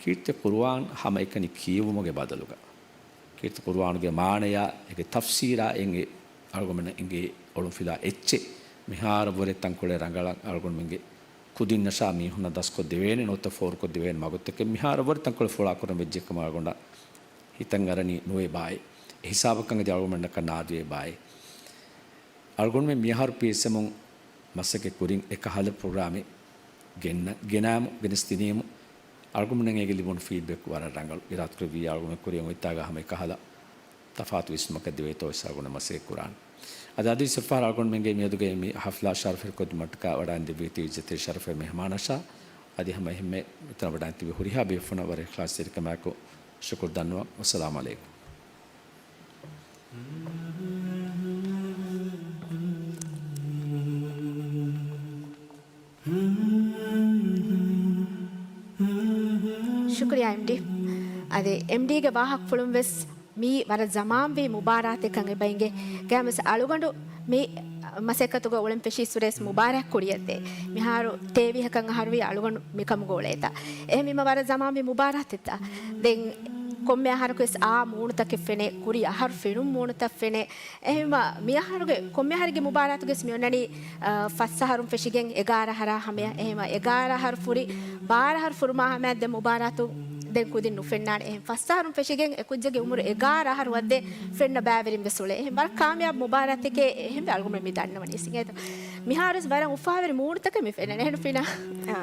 ކީރިތި ޤުރުއާން ހަމައެކަނި ކިޔެވުމުގެ ބަދަލުގަ، ކީރިތި ޤުރުއާނުގެ މާނަޔާ، އޭގެ ތަފްސީރާ އެނގޭ، އަޅުގަނޑުމެންނަށް އެނގޭ އޮޅުންފިލާ އެއްޗެއް މިހާރަށްވުރެ ތަންކޮޅެއް ރަނގަޅަށް އަޅުގަނޑުމެންގެ ކުދިންނަށާ މީހުންނަށް ދަސްކޮށްދެވޭނެ ނުވަތަ ފޯރުކޮށްދެވޭނެ މަގުތަކެއް މިހާރަށްވުރެ ތަންކޮޅެއް ފުޅާކުރަން ވެއްޖެ ކަމަށް އަޅުގަނޑަށް ހިތަށް އަރަނީ ނުވޭ ބާއޭ. އެ ހިސާބަކަށް އަދި އަޅުގަނޑަކަށް ނާދުވޭ ބާއޭ. އަޅުގަނޑުމެން މިއަހަރު ޕީއެސްއެމުން މަސައްކަތް ކުރިން އެކަހަލަ ޕްރޮގްރާމެއް ގެންނަ-، ގެނައިމު، ގެނެސްދިނީމު، އަޅުގަނޑުމެންނަށް އޭގެ ލިބުނު ފީޑްބެކް ވަރަށް ރަނގަޅު. އިރާދަކުރެއްވިއްޔާ އަޅުގަނޑުމެން ކުރިޔަށް އޮތްތާގަ ހަމަ އެކަހަލަ ތަފާތު ވިސްނުމަކަށް ދެވޭތޯ ވެސް އަޅުގަނޑު މަސައްކަތް ކުރާނެ. އަދި އަދި އިސްތިފާރު އަޅުގަނޑުމެންގެ މިއަދުގެ މި ހަފްލާ ޝަރަފުވެރިކޮށްދިނުމަށްޓަކާ ވަޑައިން ދެއްވީތީ އިއްޒަތްތެރި ޝަރަފުވެރި މެހެމާނަށާ އަދި ހަމަ އެހެންމެ އެތަނަށް ވަޑައިން ތިބި ހުރިހާ ބޭފުޅުންނަށް ވަރަށް އިޚްލާޞްތެރިކަމާއެކު ޝުކުރު ދަންނަވަން. ވައްސަލާމު ޢަލައިކުމް. ޝުކުރިއްޔާ އެމްޑީ. އަދި އެމްޑީގެ ވާހަކަފުޅުން ވެސް މީ ވަރަށް ޒަމާންވީ މުބާރާތެއްކަން އެބައިނގޭ. ގައިމުވެސް އަޅުގަނޑު މި، އ، މަސައްކަތުގަ އުޅެން ފެށީއްސުރެ ވެސް މުބާރާތް ކުރިއަށްދޭ. މިހާރު ތޭވީހަކަށް އަހަރުވީ އަޅުގަނޑު މިކަމުގަ އުޅޭތާ. އެހެންވީމަ ވަރަށް ޒަމާންވީ މުބާރާތެއްތާ. ދެން ކޮންމެ އަހަރަކު ވެސް އާ މޫނުތަކެއް ފެނޭ، ކުރި އަހަރު ފެނުން މޫނުތައް ފެނޭ. އެހެންވީމަ މި އަހަރުގެ ކޮންމެ އަހަރެއްގެ މުބާރާތުގަސް މި އޮންނަނީ، އަ، ފަސް އަހަރުން ފެށިގެން އެގާރަ އަހަރާ ހަމަޔަށް. އެހެންވީމަ އެގާރަ އަހަރު ފުރި، ބާރަ އަހަރު ފުރުމާ ހަމަޔަށް ދެން މުބާރާތު ދެން ކުދިން ނުފެންނާނެ. އެހެން ފަސް އަހަރުން ފެށިގެން އެ ކުއްޖެއްގެ އުމުރު އެގާރަ އަހަރު ވައްދެ ފެންނަ ބައިވެރިން ވެސް އުޅޭ. އެހެން ވަރަށް ކާމިޔާބު މުބާރާތެކޭ އެހެންވެ އަޅުގަނޑުމެން މި ދަންނަވަނީ. ސިނގޭތޯ މިހާރުވެސް ވަރަށް އުފާވެރި މޫނުތަކެއް މި ފެންނަނީ. އެހެން ފިނާ. އާ.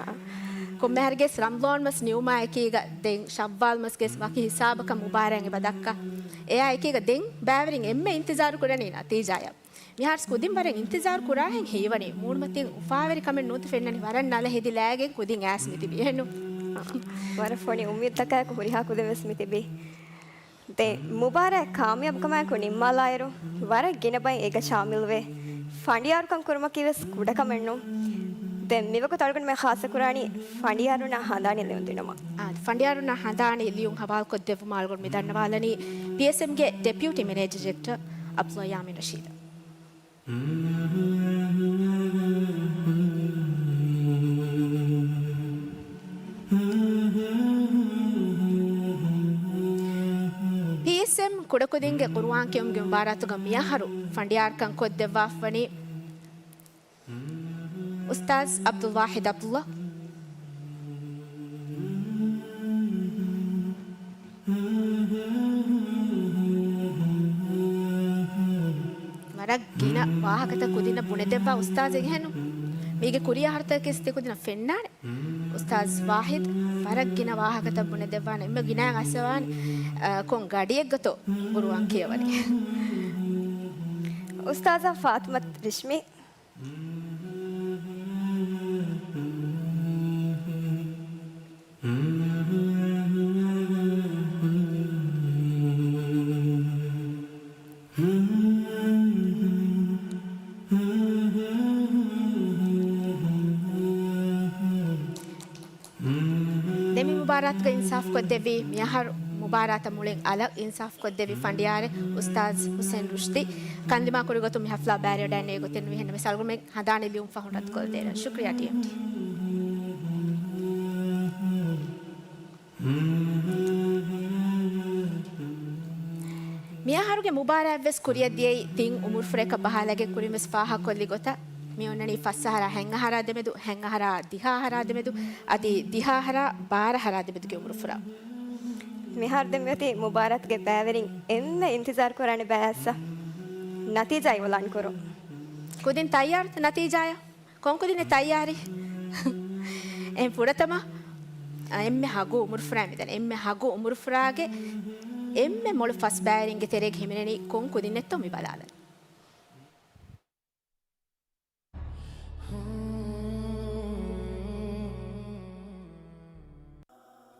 ކޮންމެ އަހަރެއްގެސް ރަމްޟާން މަސް ނިވުމާ އެކީގަ ދެން ޝައްވާލް މަސްގެސް ވަކި ހިސާބަކަށް މުބާރާތް އެބަ ދައްކާ. އެއާ އެކީގަ ދެން ބައިވެރިން އެންމެ އިންތިޒާރު ކުރަނީ ނަތީޖާޔަށް. މިހާރުސް ކުދިން ވަރަށް އިންތިޒާރު ކުރާހެން ހީވަނީ. މޫނުމަތިން އުފާވެރި ކަމެއް ނޫންތަ ފެންނަނީ. ވަރަށް ނަލަ ހެދިލާގެން ކުދިން އައިސް މި ތިބީ. އެހެންނު؟ ވަރަށް ފޮނި އުއްމީދުތަކާއެކު ހުރިހާ ކުދިން ވެސް މި ތިބީ. ދެން މުބާރާތް ކާމިޔާބުކަމާއެކު ނިންމާލާއިރު، ވަރަށް ގިނަ ބައި އޭގަ ޝާމިލްވެ، ފަނޑިޔާރުކަން ކުރުމަކީ ވެސް ކުޑަކަމެއް ނޫން. ދެން މިވަގުތު އަޅުގަނޑުމެން ޚާއްޞަ ކުރާނީ ފަނޑިޔާރުންނާ ހަނދާނީ ލިޔުން ދިނުމަށް. އާ، ފަނޑިޔާރުންނާ ހަނދާނީ ލިޔުން ހަވާލުކޮށްދެއްވުމަށް އަޅުގަނޑު މި ދަންނަވާލަނީ ޕީއެސްއެމްގެ ޑެޕިއުޓީ މެނޭޖަރ ޑިރެކްޓަރ ޢަބްދުﷲ ޔާމީން ރަޝީދަށް. ޕީއެސްއެމް ކުޑަކުދިންގެ ޤުރުއާން ކިޔުމުގެ މުބާރާތުގަ މިއަހަރު ފަނޑިޔާރުކަން ކޮށްދެއްވާފަނީ އުސްތާޛް ޢަބްދުލް ވާޙިދް ޢަބްދުﷲ. ވަރަށް ގިނަ ވާހަކަތައް ކުދިންނަށް ބުނެދެއްވާ އުސްތާޛެއް އެހެންނު. މީގެ ކުރީ އަހަރުތަކެއް ތި ކުދިންނަށް ފެންނާނެ. އުސްތާޛް ވާޙިދް ވަރަށް ގިނަ ވާހަކަތައް ބުނެދެއްވާނެ. އެންމެ ގިނައިން އައިސްވާނެ، އަ، ކޮން ގަޑިއެއްގަތޯ ޤުރުއާން ކިޔަވަނީ. އުސްތާޛާ ފާޠިމަތު ރިޝްމީ. ދެން މި މުބާރާތުގަ އިންސާފުކޮށްދެއްވީ، މިއަހަރު މުބާރާތަށް މުޅިން އަލަށް އިންސާފުކޮށްދެއްވި ފަނޑިޔާރެއް އުސްތާޛް ޙުސެން ރުޝްދީ. ކަންދިމާ ކުރިގޮތުން މި ޙަފްލާ ބައިވެރިވެވަޑައިގެންނެވި ގޮތެއް ނުވިހެންނަމަވެސް އަޅުގަނޑުމެން ހަނދާނީ ލިޔުން ފަހުން ރައްދުކޮށްދޭނަން. ޝުކުރިއްޔާ ޓީއެމްޓީ. މިއަހަރުގެ މުބާރާތްވެސް ކުރިއަށް ދިޔައީ ތިން އުމުރުފުރަޔަކަށް ބަހާލައިގެން. ކުރިންވެސް ފާހަގަކޮށްލި ގޮތަށް މި އޮންނަނީ ފަސް އަހަރާ ހަތް އަހަރާ ދެމެދު، ހަތް އަހަރާ ދިހަ އަހަރާ ދެމެދު، އަދި ދިހަ އަހަރާ ބާރަ އަހަރާ ދެމެދުގެ އުމުރުފުރާ. މިހާރު ދެން މިއޮތީ މުބާރާތުގެ ބައިވެރިން އެންމެ އިންތިޒާރު ކުރާނެ ބައި އައްސަ. ނަތީޖާ އިޢުލާން ކުރުން. ކުދިން ތައްޔާރުތަ ނަތީޖާޔަށް؟ ކޮން ކުދިންނެއް ތައްޔާރީ؟ އެހެން ފުރަތަމަ، އަ، އެންމެ ހަގު އުމުރުފުރާ މިދަނީ. އެންމެ ހަގު އުމުރުފުރާގެ އެންމެ މޮޅު ފަސް ބައިވެރިންގެ ތެރޭގަ ހިމެނެނީ ކޮން ކުދިންނެއްތޯ މި ބަލާލަން.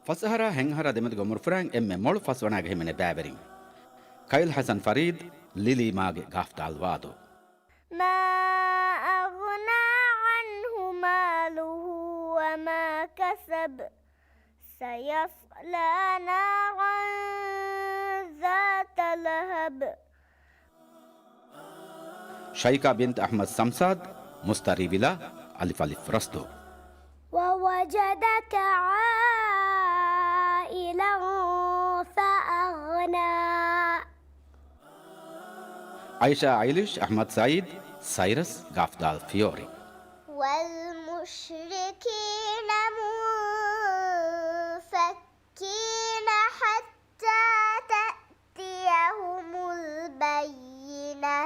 ފަސް އަހަރާ ހަތް އަހަރާ ދެމެދުގެ އުމުރުފުރާއިން އެންމެ މޮޅު ފަސް ވަނާގެ ހިމެނޭ ބައިވެރިން. ކައިލް ޙަސަން ފަރީދް، ލިލީ މާގެ ގާފްދާލް ވާދޯ. ما أغنى عنه ماله وما كسب. سيصلى نارا ذات لهب. ޝައިކާ ބިންތު އަޙްމަދު ސަމްސާދު، މުސްތަރީ ވިލާ، އަލިފް އަލިފް ރަސްދު. ووجدك عائلا فأغنى. އައިޝާ އައިލިޝް، އަޙްމަދު ސައީދު، ސައިރަސް، ގާފްދާލް ފިޔޯރި. والمشركين منفكين حتى تأتيهم البينة.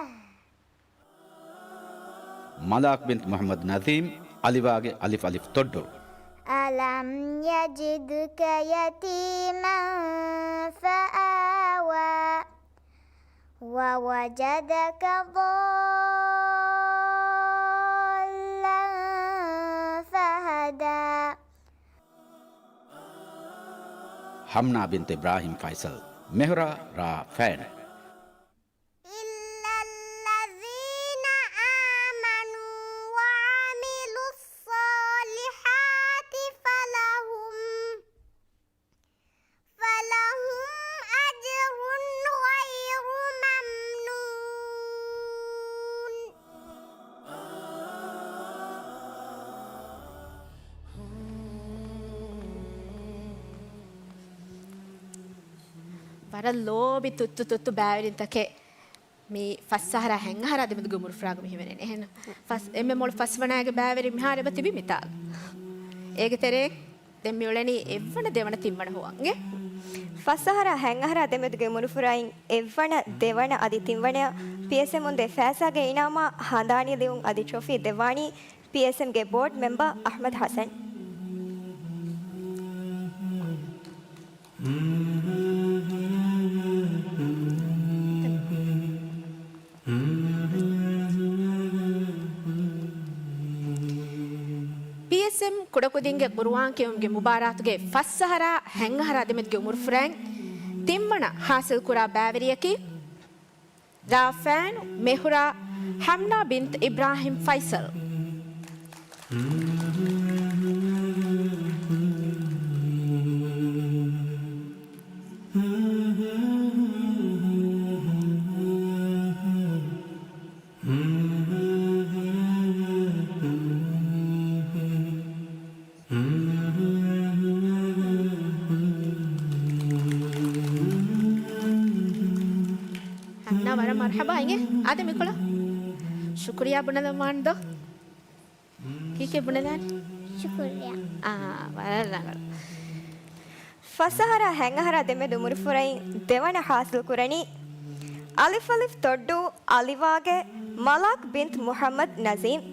މަލާކް ބިންތު މުޙައްމަދު ނަޒީމް، އަލިވާގެ އަލިފް އަލިފް ތޮއްޑު. ألم يجدك يتيما فآوى. ووجدك ضالا فهدى. ހަމްނާ ބިންތު އިބްރާހީމް ފައިސަލް، މެހުރާ ރާ ފައިން. إلا الذين آمنوا وعملوا الصالحات فلهم فلهم أجر غير ممنون. ވަރަށް ލޯބި ތުއްތު ތުއްތު ބައިވެރިންތަކެއް މި ފަސް އަހަރާ ހަތް އަހަރާ ދެމެދުގެ އުމުރުފުރާގަ މި ހިމެނެނީ. އެހެން ފަސް، އެންމެ މޮޅު ފަސް ވަނައިގެ ބައިވެރި މިހާރު އެބަ ތިބި މިތާ. އޭގެ ތެރޭ ދެން މި އުޅެނީ އެއްވަނަ، ދެވަނަ، ތިންވަނަ ހުވަނގެ. ފަސް އަހަރާ ހަތް އަހަރާ ދެމެދުގެ އުމުރުފުރާއިން އެއްވަނަ، ދެވަނަ އަދި ތިންވަނަޔަށް ޕީއެސްއެމުން ދޭ ފައިސާގެ އިނާމާ ހަނދާނީ ލިޔުން އަދި ޓްރޮފީ ދެއްވާނީ ޕީއެސްއެމްގެ ބޯޑް މެމްބަރ އަޙްމަދު ޙަސަން. ޕީއެސްއެމް ކުޑަކުދިންގެ ޤުރުއާން ކިޔުމުގެ މުބާރާތުގެ ފަސް އަހަރާ ހަތް އަހަރާ ދެމެދުގެ އުމުރުފުރާއިން ތިންވަނަ ޙާޞިލްކުރާ ބައިވެރިޔަކީ، ރާފައިނު މެހުރާ ހަމްނާ ބިންތު އިބްރާހިމް ފައިސަލް. ހަންނާ ވަރަށް މަރްޙަބާ އިނގޭ. އާދެ މިކޮޅަށް. ޝުކުރިޔާ ބުނެލަމާން ދޯ. ކީކޭ ބުނެލާނެ؟ ޝުކުރިޔާ. އާ، ވަރަށް ރަނގަޅު. ފަސް އަހަރާ ހަތް އަހަރާ ދެމެދު އުމުރުފުރައިން ދެވަނަ ޙާޞިލްކުރަނީ އަލިފް އަލިފް ތޮއްޑޫ އަލިވާގެ މަލާކް ބިންތު މުޙައްމަދު ނަޒީމް.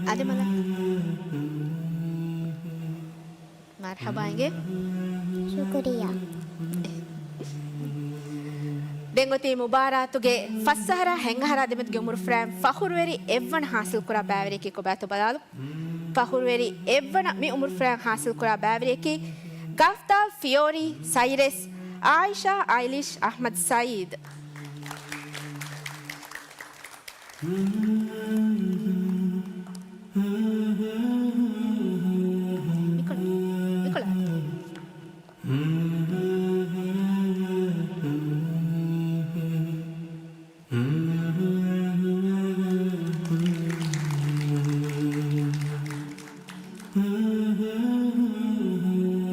އާދެ މަލާ. މަރްޙަބާ އިނގޭ. ޝުކުރިޔާ. ދެން އޮތީ މުބާރާތުގެ ފަސް އަހަރާ ހަތް އަހަރާ ދެމެދުގެ އުމުރުފުރާއިން ފަހުރުވެރި އެއްވަނަ ޙާޞިލްކުރާ ބައިވެރިޔަކީ ކޮބާތޯ ބަލާލު. ފަހުރުވެރި އެއްވަނަ މި އުމުރުފުރާއިން ޙާޞިލްކުރާ ބައިވެރިޔަކީ ގަފްދާލް ފިޔޯރީ ސައިރެސް އާއިޝާ އައިލިޝް އަޙްމަދު ސައީދު. މިކޮޅަށް، މިކޮޅަށް.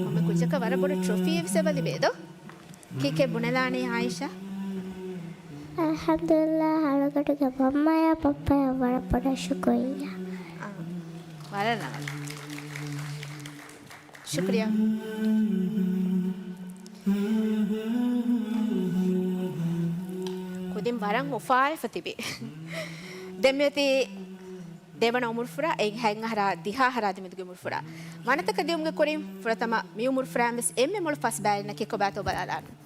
ކޮންމެ ކުއްޖަކަށް ވަރަށް ބޮޑު ޓްރޮފީއެއް ވެސް އެބަ ލިބޭ ދޯ. ކީކޭ ބުނެލާނީ އާއިޝާ؟ އަލްޙަމްދުލިއްލާހް، އަޅުގަނޑުގެ މަންމަޔާ ބައްޕަޔަށް ވަރަށް ބޮޑަށް ޝުކުރިއްޔާ. އާ، ވަރަށް ރަނގަޅު. ޝުކުރިއްޔާ. ކުދިން ވަރަށް އުފާވެފަ ތިބި. ދެން މިއޮތީ ދެވަނަ އުމުރުފުރާ، އެއީ ހަތް އަހަރާ ދިހަ އަހަރާ ދެމެދުގެ އުމުރުފުރާ. ވަނަތަކަށް ދިޔުމުގެ ކުރިން ފުރަތަމަ މި އުމުރުފުރާއިން ވެސް އެންމެ މޮޅު ފަސް ބައިވެރިންނަކީ ކޮބާތޯ ބަލާލާނަން.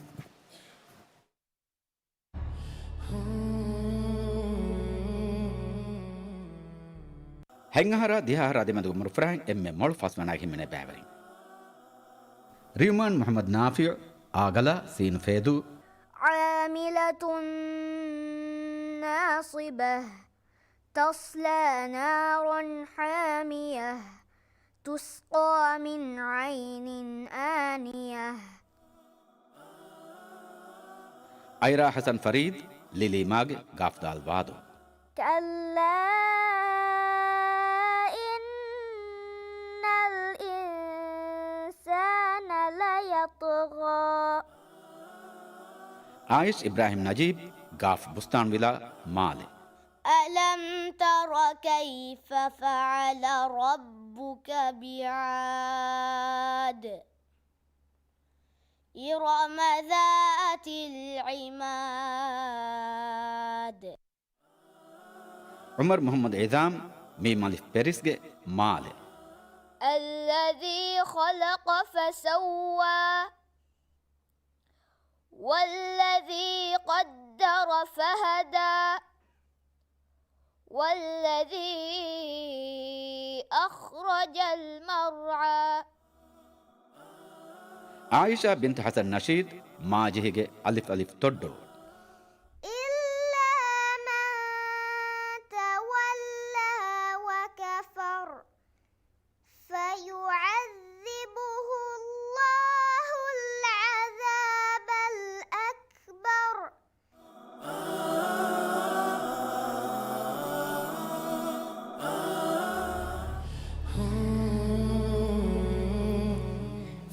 ހަތް އަހަރާ ދިހަ އަހަރާ ދެމެދުގެ އުމުރުފުރާއިން އެންމެ މޮޅު ފަސް ވަނައިގެ ހިމެނޭ ބައިވެރިން. ރިޔުމާން މުޙައްމަދު ނާފިޢު، އާގަލާ، ސީނު ފޭދޫ. عاملة ناصبة. تصلى نارا حامية. تسقى من عين آنية. އައިރާ ޙަސަން ފަރީދު، ލިލީމާގެ ގާފްދާލް ވާދޯ. كلا إن الإنسان ليطغى. އާއިޝް އިބްރާހިމް ނަޖީބް، ގާފް ބުސްތާން ވިލާ، މާލެ. ألم تر كيف فعل ربك بعاد. إرم ذات العماد. ޢުމަރު މުޙައްމަދު އިޒާމް، މީމް އަލިފް ޕެރިސްގެ، މާލެ. الذي خلق فسوى. والذي قدر فهدى. والذي أخرج المرعى. އާއިޝާ ބިންތު ޙަސަން ނަޝީދު، މާޖިހިގެ އަލިފް އަލިފް ތޮއްޑޯ. إلا من تولى وكفر.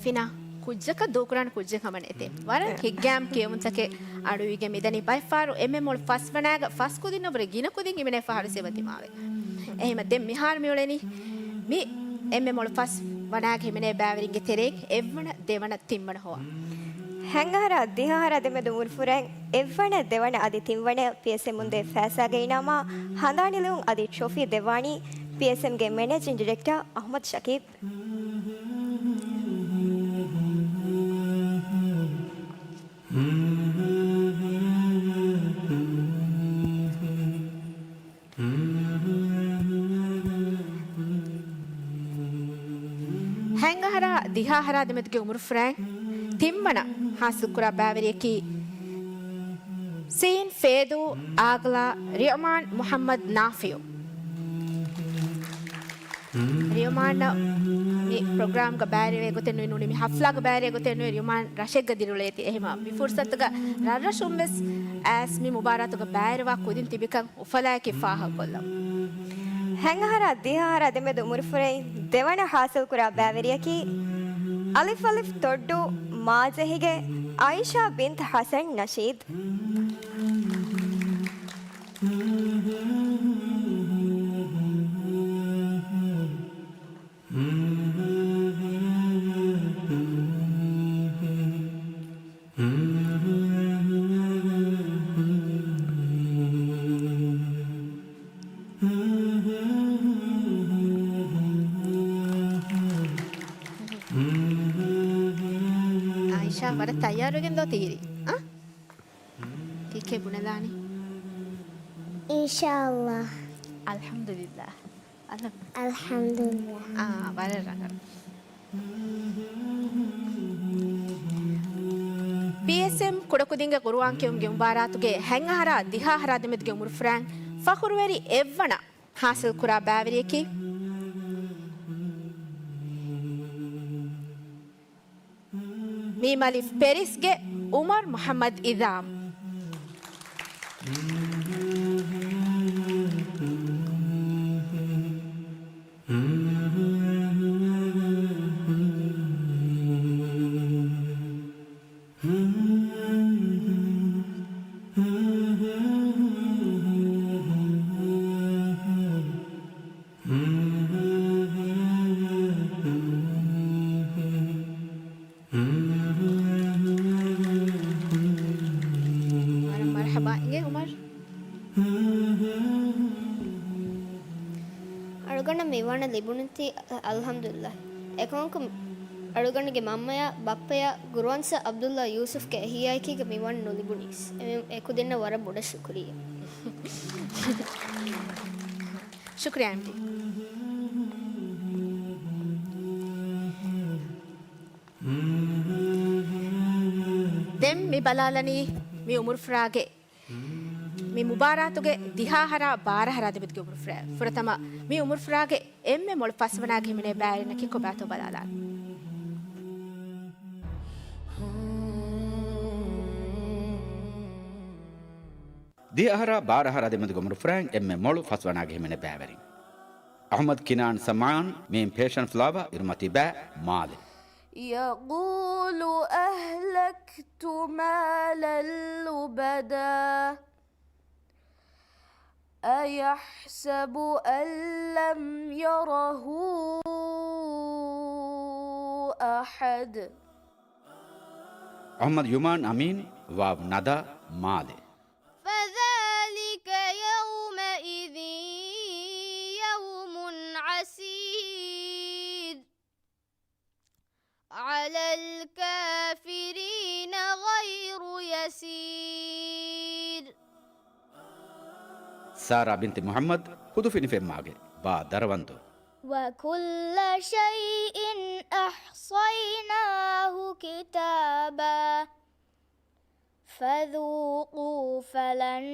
ފިނަ ކުއްޖަކަށް ދޫކުރާނެ ކުއްޖެއް ހަމަ ނެތޭ. ވަރަށް ހިތްގައިމު ކިޔެވުންތަކެއް އަޑުއިވިގެން މިދަނީ. ބައެއްފަހަރު އެންމެ މޮޅު ފަސް ވަނާގަ ފަސް ކުދިން ނުވަ ގިނަ ކުދިން ހިމެނޭ ފަހަރު ސެވަ ދިމާވެ. އެހެމަ ދެން މިހާރު މިއުޅެނީ މި އެންމެ މޮޅު ފަސް ވަނާގަ ހިމެނޭ ބައިވެރިންގެ ތެރެއިން އެއްވަނަ، ދެވަނަ، ތިންވަނަ ހޮވާ. ހަތް އަހަރާ ދިހަ އަހަރާ ދެމެދު އުމުރު ފުރައިން އެއްވަނަ، ދެވަނަ އަދި ތިންވަނަ ޕީއެސްއެމުން ދޭ ފައިސާގެ އިނާމާ ހަނދާން ނިލުން އަދި ޓްރޮފީ ދެއްވާނީ ޕީއެސްއެމްގެ މެނޭޖިން ޑިރެކްޓަރ އަޙްމަދު ޝަކީބް. ހަތް އަހަރާ ދިހަ އަހަރާ ދެމެދުގެ އުމުރުފުރައިން ތިންވަނަ ހާސިލްކުރާ ބައިވެރިޔަކީ ސީން ފޭދޫ އާގްލާ ރިއުމާން މުޙައްމަދު ނާފިޢު. ރިއުމާންއަށް މި ޕްރޮގްރާމްގަ ބައިވެރިވޭ ގޮތެއް ނުވި، ނޫނީ މި ޙަފްލާގަ ބައިވެރިވޭ ގޮތެއް ނުވި، ރިއުމާން ރަށެއްގަ ދިރިއުޅޭތީ. އެހެމަ މި ފުރުޞަތުގަ ރަށްރަށުން ވެސް އައިސް މި މުބާރާތުގަ ބައިވެރިވާ ކުދިން ތިބިކަން އުފަލާއެކީ ފާހަގަކޮށްލަމުން. ހަތް އަހަރާ ދިހަ އަހަރާ ދެމެދު އުމުރުފުރެއިން ދެވަނަ ހާސިލްކުރާ ބައިވެރިޔަކީ އަލިފް އަލިފް ތޮއްޑޫ މާޒެހިގެ އައިޝާ ބިންތު ޙަސަން ނަޝީދު. އާއިޝާ، ވަރަށް ތައްޔާރުވެގެން ދޯ ތިހިރީ؟ އަ؟ ކީކޭ ބުނެލާނީ؟ އިންޝާﷲ. އަލްޙަމްދުލިއްލާހް. އަލް-، އަލްޙަމްދުލިއްލާހް. އާ، ވަރަށް ރަނގަޅު. ޕީއެސްއެމް ކުޑަކުދިންގެ ޤުރުއާން ކިޔުމުގެ މުބާރާތުގެ ހަތް އަހަރާ ދިހަ އަހަރާ ދެމެދުގެ އުމުރުފުރައިން ފަޚުރުވެރި އެއްވަނަ ހާސިލްކުރާ ބައިވެރިޔަކީ މީމް އަލިފް ޕެރިސްގެ އުމަރު މުޙައްމަދު އިޒާމް. މަރުޙަބާ އިނގޭ އުމަރު. އަޅުގަނޑަށް މިވަނަ ލިބުނީތީ އަލްޙަމްދުލިއްލާހް. އެކަމަކު އަޅުގަނޑުގެ މަންމަޔާ ބައްޕަޔާ ގުރުއަންސަ ޢަބްދުﷲ ޔޫސުފްގެ އެހިޔާއެކީގަ މިވަނަ ނުލިބުނީސް. އެ، އެކުދިންނަށް ވަރަށް ބޮޑަށް ޝުކުރިއްޔާ. ޝުކުރިއްޔާ އެމްޑީ. ދެން މި ބަލާލަނީ މި އުމުރުފުރާގެ މި މުބާރާތުގެ ދިހަ އަހަރާ ބާރަ އަހަރާ ދެމެދުގެ އުމުރުފުރާ. ފުރަތަމަ މި އުމުރުފުރާގެ އެންމެ މޮޅު ފަސްވަނާގެ ހިމެނޭ ބައިވެރިންނަކީ ކޮބާތޯ ބަލާލާން. ދިހަ އަހަރާ ބާރަ އަހަރާ ދެމެދުގެ އުމުރުފުރާއިން އެންމެ މޮޅު ފަސްވަނާގެ ހިމެނޭ ބައިވެރިން. އަޙްމަދު ކިނާން ސަމްޢާން، މީމް ޕޭޝަން ފްލާވާ، އިރުމަތީ ބައި، މާލެ. يقول أهلكت مالا لبدا أيحسب أن لم يره أحد. އަޙްމަދު ޔުމާން އަމީން، ވާވް ނަދާ، މާލެ. فذلك يومئذ يوم عسير على الكافرين غير يسير. ސާރާ ބިންތި މުޙައްމަދު، ހުދުފިނިފެންމާގެ ބާ ދަރަވަންދު. وكل شيء أحصيناه كتابا فذوقوا فلن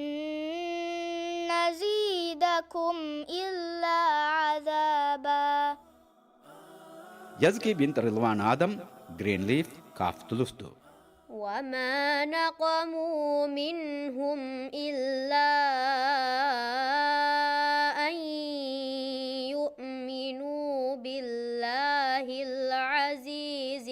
نزيدكم إلا عذابا. ޔަޒްކީ ބިންތު ރިޟްވާން އާދަމް، ގްރީންލީފް، ކާފް ތުލުސްދޫ. وما نقموا منهم إلا أن يؤمنوا بالله العزيز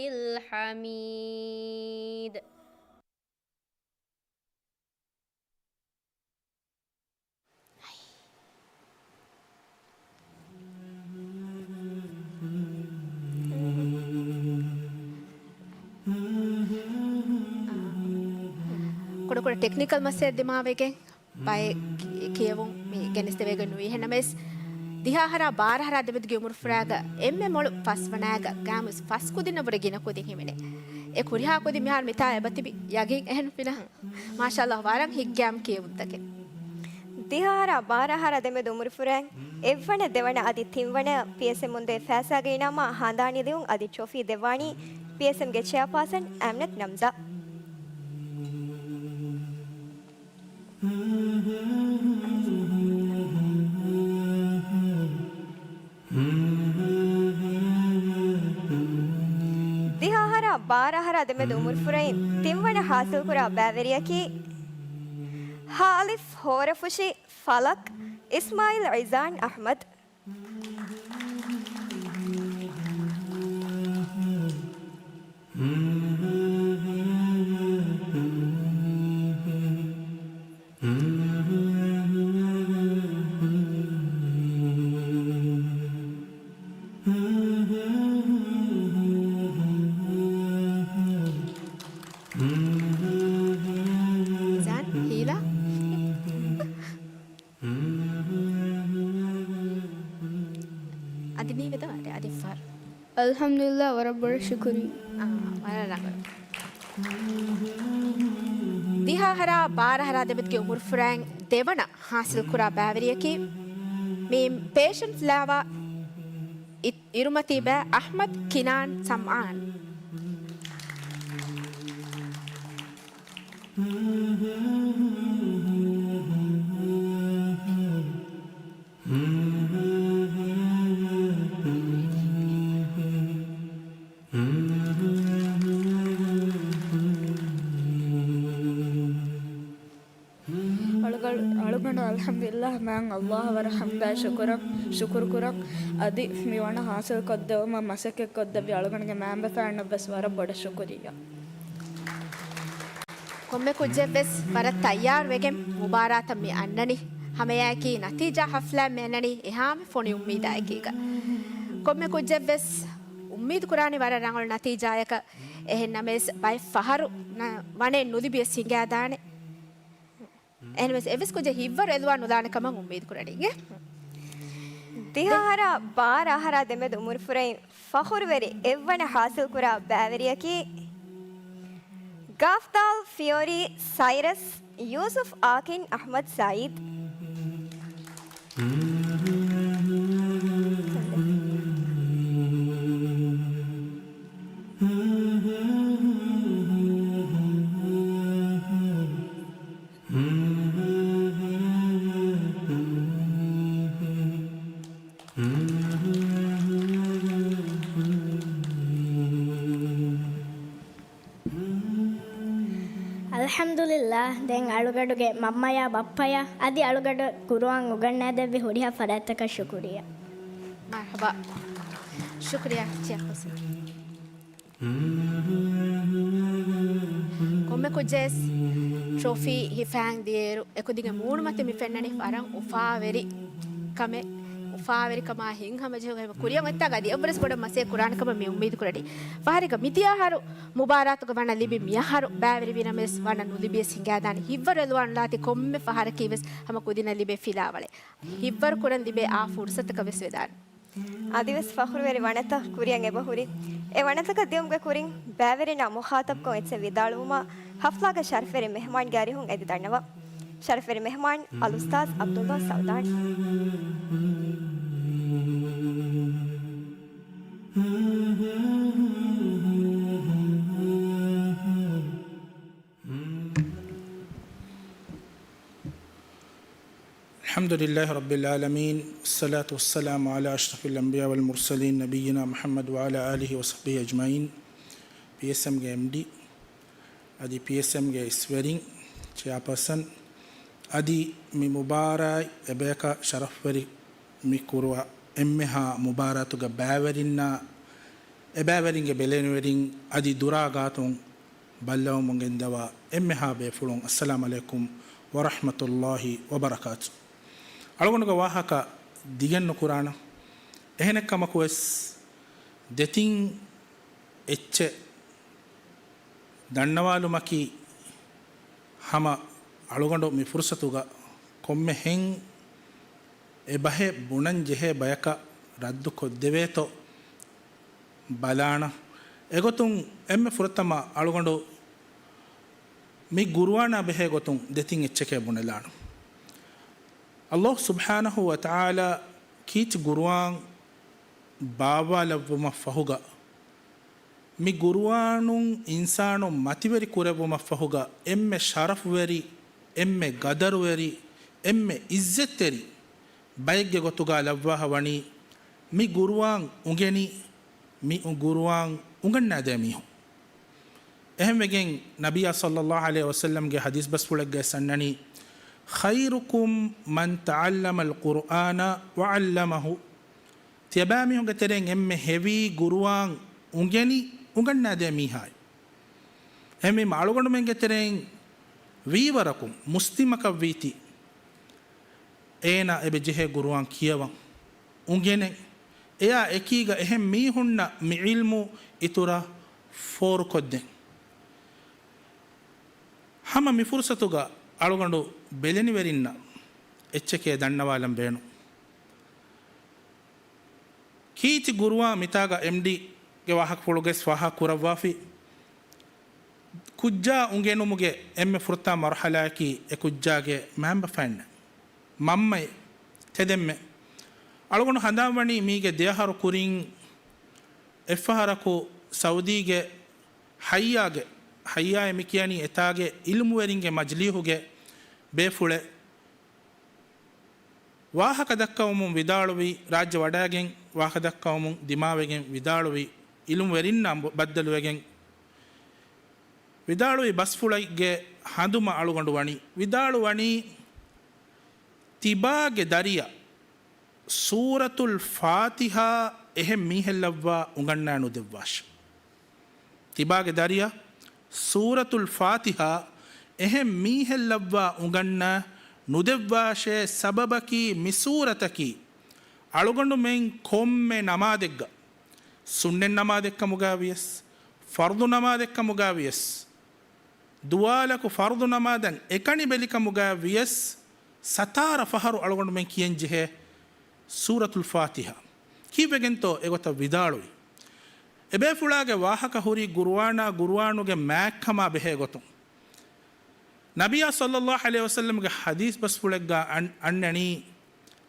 ނުކުޅަ ޓެކްނިކަލް މައްސަލައެއް ދިމާވެގެން ބައެއް ކި-، ކިޔެވުން މި ގެނެސްދެވޭގެން ނުވީ. އެހެންނަމަވެސް، ދިހަ އަހަރާ ބާރަ އަހަރާ ދެމެދުގެ އުމުރުފުރާގަ އެންމެ މޮޅު ފަސް ވަނައިގަ ގާމުސް ފަސް ކުދިންނަށް ވުރެ ގިނަ ކުދިން ހިމެނޭ. އެ ކުރިހާ ކުދިން މިހާރު މިތާ އެބަތިބި ޔަގީން އެހެން ފިލަހަން. މާޝާﷲ، ވަރަށް ހިތްގައިމު ކިޔެވުންތަކެއް. ދިހަ އަހަރާ ބާރަ އަހަރާ ދެމެދު އުމުރުފުރާއިން އެއްވަނަ، ދެވަނަ އަދި ތިންވަނަ ޕީއެސްއެމް އުނދޭ ފައިސާގެ އިނާމާ ހަނދާނީ ލިޔުން އަދި ޓްރޮފީ ދެއްވާނީ ޕީއެސްއެމްގެ ޗެއާޕާސަން އަމްނަތް ނަމްޒާ. ދިހަ އަހަރާ ބާރަ އަހަރާ ދެމެދު އުމުރުފުރައިން ތިންވަނަ ހާސިލްކުރާ ބައިވެރިޔަކީ ހއ އަލިފް ހޯރަފުށި ފަލަކް އިސްމާއިލް އިޒާން އަޙްމަދު. ޒާން ހީލާ. އަދި ނީވެދަ ވާނެ އަދި ފަހަރު. އަލްޙަމްދުލިއްލާ، ވަރަށް ބޮޑަށް ޝުކުރިއްޔާ. އާ، ވަރަށް ރަނގަޅު. ދިހަ އަހަރާ ބާރަ އަހަރާ ދެމެދުގެ އުމުރުފުރާއިން ދެވަނަ ހާސިލްކުރާ ބައިވެރިޔަކީ މި ޕޭޝަންޓް ލާވާ އި-، އިރުމަތީބާ އަޙްމަދު ކިނާން ސަމްއާން. އަޅުގަނޑު، އަޅުގަނޑު އަލްޙަމްދުލިއްލާހް މާތް އައްލާހަށް ވަރަށް ޙަމްދާއި ޝުކުރަށް، ޝުކުރު ކުރަން. އަދި މި ވަނަ ޙާޞިލް ކޮށްދެއްވުމަށް މަސައްކަތް ކޮށްދެއްވި އަޅުގަނޑުގެ މައިންބަފައިންނަށް ވެސް ވަރަށް ބޮޑަށް ޝުކުރިއްޔާ. ކޮންމެ ކުއްޖެއް ވެސް ވަރަށް ތައްޔާރު ވެގެން މުބާރާތަށް މި އަންނަނީ. ހަމައެއާއެކީ ނަތީޖާ ހަފްލާ މި އަންނަނީ އެހާމެ ފޮނި އުއްމީދާއެކީގަ. ކޮންމެ ކުއްޖެއް ވެސް އުއްމީދު ކުރާނީ ވަރަށް ރަނގަޅު ނަތީޖާއަކަށް. އެހެން ނަމަވެސް ބައެއް ފަހަރު ނަ-، ވަނެ ނުލިބިޔަސް ހިނގާދާނެ. އެހެންވެސް އެއްވެސް ކުއްޖެއް ހިތްވަރު އެދުވާ ނުލާނެ ކަމަށް އުއްމީދު ކުރަނީ. ދިހަ އަހަރާ ބާރަ އަހަރާ ދެމެދު އުމުރުފުރައިން ފަޚުރުވެރި އެއްވަނަ ހާސިލްކުރާ ބައިވެރިޔަކީ ގާފްދާލް ފިޔޯރީ ސައިރަސް ޔޫސުފް އާކިން އަޙްމަދު ސައީދު. އަލްޙަމްދުލިއްލާހް، ދެން އަޅުގަޑުގެ މަންމަޔާ ބައްޕަޔާ އަދި އަޅުގަޑަށް ޤުރުއާން އުގަންނައިދެއްވި ހުރިހާ ފަރާތްތަކަށް ޝުކުރިއްޔާ. މަރްޙަބާ. ޝުކުރިއްޔާ ޗެއާޕާސަން. ކޮންމެ ކުއްޖެއް ޓްރޮފީ ހިފަހައިން ދިޔައިރު އެކުދިންގެ މޫނުމަތިން މި ފެންނަނީ ވަރަށް އުފާވެރި ކަމެއް، އުފާވެރިކަމާ ހިތްހަމަޖެހުން. އެހެން ކުރިއަށް އޮތްތާގަ އަދި އެއްވެސް ބޮޑަށް މަސައްކަތް ކުރާނެ ކަމަށް މި އުއްމީދު ކުރަނީ. ފަހަރެއްގަ މިދިޔަ އަހަރު މުބާރާތުގަ ވަނަ ލިބި މިއަހަރު ބައިވެރިވި ނަމަވެސް ވަނަ ނުލިބިޔަސް ހިނގާދާނެ. ހިތްވަރު އެލުވާނުލާތީ ކޮންމެ ފަހަރަކީ ވެސް ހަމަ ކުދިންނަށް ލިބޭ ފިލާވަޅެއް. ހިތްވަރު ކުރަން ލިބޭ އާ ފުރުސަތަކަށް ވެސް ވެދާނެ. އަދިވެސް ފަޚުރުވެރި ވަނަތަ ކުރިއަށް އެބަ ހުރި. އެ ވަނަތަކަށް ދިޔުމުގެ ކުރިން ބައިވެރިންނާ މުޚާތަބްކޮށް އެއްޗެއް ވިދާޅުވުމަށް ހަފްލާގެ ޝަރަފްވެރި މެހެމާންގެ އަރިހުން އެދި ދަންނަވަން. ޝަރަފްވެރި މެހެމާން އަލްއުސްތާޛް ޢަބްދުﷲ ސަޢުދާން. الحمد لله رب العالمين، والصلاة والسلام على أشرف الأنبياء والمرسلين، نبينا محمد وعلى آله وصحبه أجمعين. ޕީއެސްއެމްގެ އެމްޑީ، އަދި ޕީއެސްއެމްގެ އިސްވެރިން، ޗެއާޕާސަން، އަދި މި މުބާރާތް އެބަޔަކަށް ޝަރަފްވެރި މި ކުރުވާ އެންމެހާ މުބާރާތުގެ ބައިވެރިންނާ، އެ ބައިވެރިންގެ ބެލެނިވެރިން އަދި ދުރާ ގާތުން ބައްލަވަމުން ގެންދަވާ އެންމެހާ ބޭފުޅުން، އައްސަލާމް ޢަލައިކުމް ވަރަޙްމަތުﷲ ވަބަރަކާތު. އަޅުގަނޑުގެ ވާހަކަ ދިގެއް ނުކުރާނަން. އެހެނެއްކަމަކުވެސް ދެތިން އެއްޗެއް ދަންނަވާލުމަކީ ހަމަ އަޅުގަނޑު މި ފުރުސަތުގަ ކޮންމެހެން އެބަހެއް ބުނަން ޖެހޭ ބަޔަކަށް ރައްދު ކޮށްދެވޭތޯ ބަލާނަ. އެގޮތުން އެންމެ ފުރަތަމަ އަޅުގަނޑު މި ގުރުއާނާ ބެހޭ ގޮތުން ދެތިން އެއްޗެކޭ ބުނެލާނަ. އަލްލާހު ސުބްޙާނަހު ވަ ތަޢާލާ ކީރިތި ގުރުއާން ބާއްވާލައްވުމަށް ފަހުގަ، މި ގުރުއާނުން އިންސާނުން މަތިވެރި ކުރެއްވުމަށްފަހުގަ އެންމެ ޝަރަފުވެރި، އެންމެ ގަދަރުވެރި، އެންމެ އިއްޒަތްތެރި ބައެއްގެ ގޮތުގަ ލައްވާފަ ވަނީ މި ގުރުއާން އުނގެނި، މި ގުރުއާން އުނގަންނާދޭ މީހުން. އެހެންވެގެން ނަބިއްޔާ ޞައްލައްލާހު ޢަލައިހި ވަސައްލަމްގެ ޙަދީޘް ބަސްފުޅެއްގައި އަންނަނީ، "خيركم من تعلم القرآن وعلمه." ތިޔަބައިމީހުންގެ ތެރެއިން އެންމެ ހެވީ ގުރުއާން އުނގެނި އުނގަންނާދޭ މީހާއި. އެހެންވީމަ އަޅުގަނޑުމެންގެ ތެރެއިން ވީވަރަކުން މުސްލިމަކަށް ވީތީ، އޭނާ އެބަ ޖެހޭ ގުރުއާން ކިޔަވަން، އުނގެނެން، އެއާ އެކީގަ އެހެން މީހުންނަށް މި ޢިލްމު އިތުރަށް ފޯރުކޮށްދޭން. ހަމަ މި ފުރުސަތުގަ އަޅުގަނޑު ބެލެނިވެރިންނަށް އެއްޗެކޭ ދަންނަވާލަން ބޭނުން. ކީރިތި ގުރުއާން މިތާގަ އެމްޑީގެ ވާހަކަފުޅުގައި ވާހަކަ ކުރައްވާފި. ކުއްޖާ އުނގެނުމުގެ އެންމެ ފުރަތަމަ މަރުޙަލާއަކީ އެ ކުއްޖާގެ މައިންބަފައިންނެއް، މަންމައެއް، ތެދެންމެ. އަޅުގަނޑު ހަނދާންވަނީ މީގެ ދެއަހަރު ކުރިން އެއްފަހަރަކު ސައުދީގެ ޙައްޔާގެ، ޙައްޔާއޭ މި ކިޔަނީ އެތާގެ ޢިލްމުވެރިންގެ މަޖިލީހުގެ ބޭފުޅެއް، ވާހަކަ ދައްކަވަމުން ވިދާޅުވި، ރާއްޖެ ވަޑައިގެން ވާހަކަ ދައްކަވަމުން ދިމާވެގެން ވިދާޅުވި، ޢިލްމުވެރިންނާ ބައްދަލުވެގެން ވިދާޅުވި ބަސްފުޅެއްގެ ހަނދުމަ އަޅުގަނޑު ވަނީ، ވިދާޅުވަނީ، ތިބާގެ ދަރިޔަށް ސޫރަތުލް ފާތިޙާ އެހެން މީހެއް ލައްވާ އުނގަންނާ ނުދެއްވާށޭ. ތިބާގެ ދަރިޔަށް ސޫރަތުލް ފާތިޙާ އެހެން މީހެއް ލައްވާ އުނގަންނާ ނުދެއްވާށޭ. ސަބަބަކީ މި ސޫރަތަކީ އަޅުގަނޑުމެން ކޮންމެ ނަމާދެއްގަ، ސުންނަތް ނަމާދެއްކަމުގަ ވިޔަސް، ފަރުޟު ނަމާދެއްކަމުގަ ވިޔަސް، ދުވާލަކު ފަރުޟު ނަމާދަށް އެކަނި ބެލިކަމުގަ ވިޔަސް، ސަތާރަ ފަހަރު އަޅުގަނޑުމެން ކިޔަން ޖެހޭ ސޫރަތުލް ފާތިޙާ. ކީއްވެގެންތޯ އެގޮތަށް ވިދާޅުވީ؟ އެބޭފުޅާގެ ވާހަކަ ހުރީ ގުރުއާނާ، ގުރުއާނުގެ މާތްކަމާ ބެހޭ ގޮތުން. ނަބިއްޔާ ޞައްލައްލާހު ޢަލައިހި ވަސައްލަމްގެ ޙަދީޘް ބަސްފުޅެއްގަ އަން-، އަންނަނީ،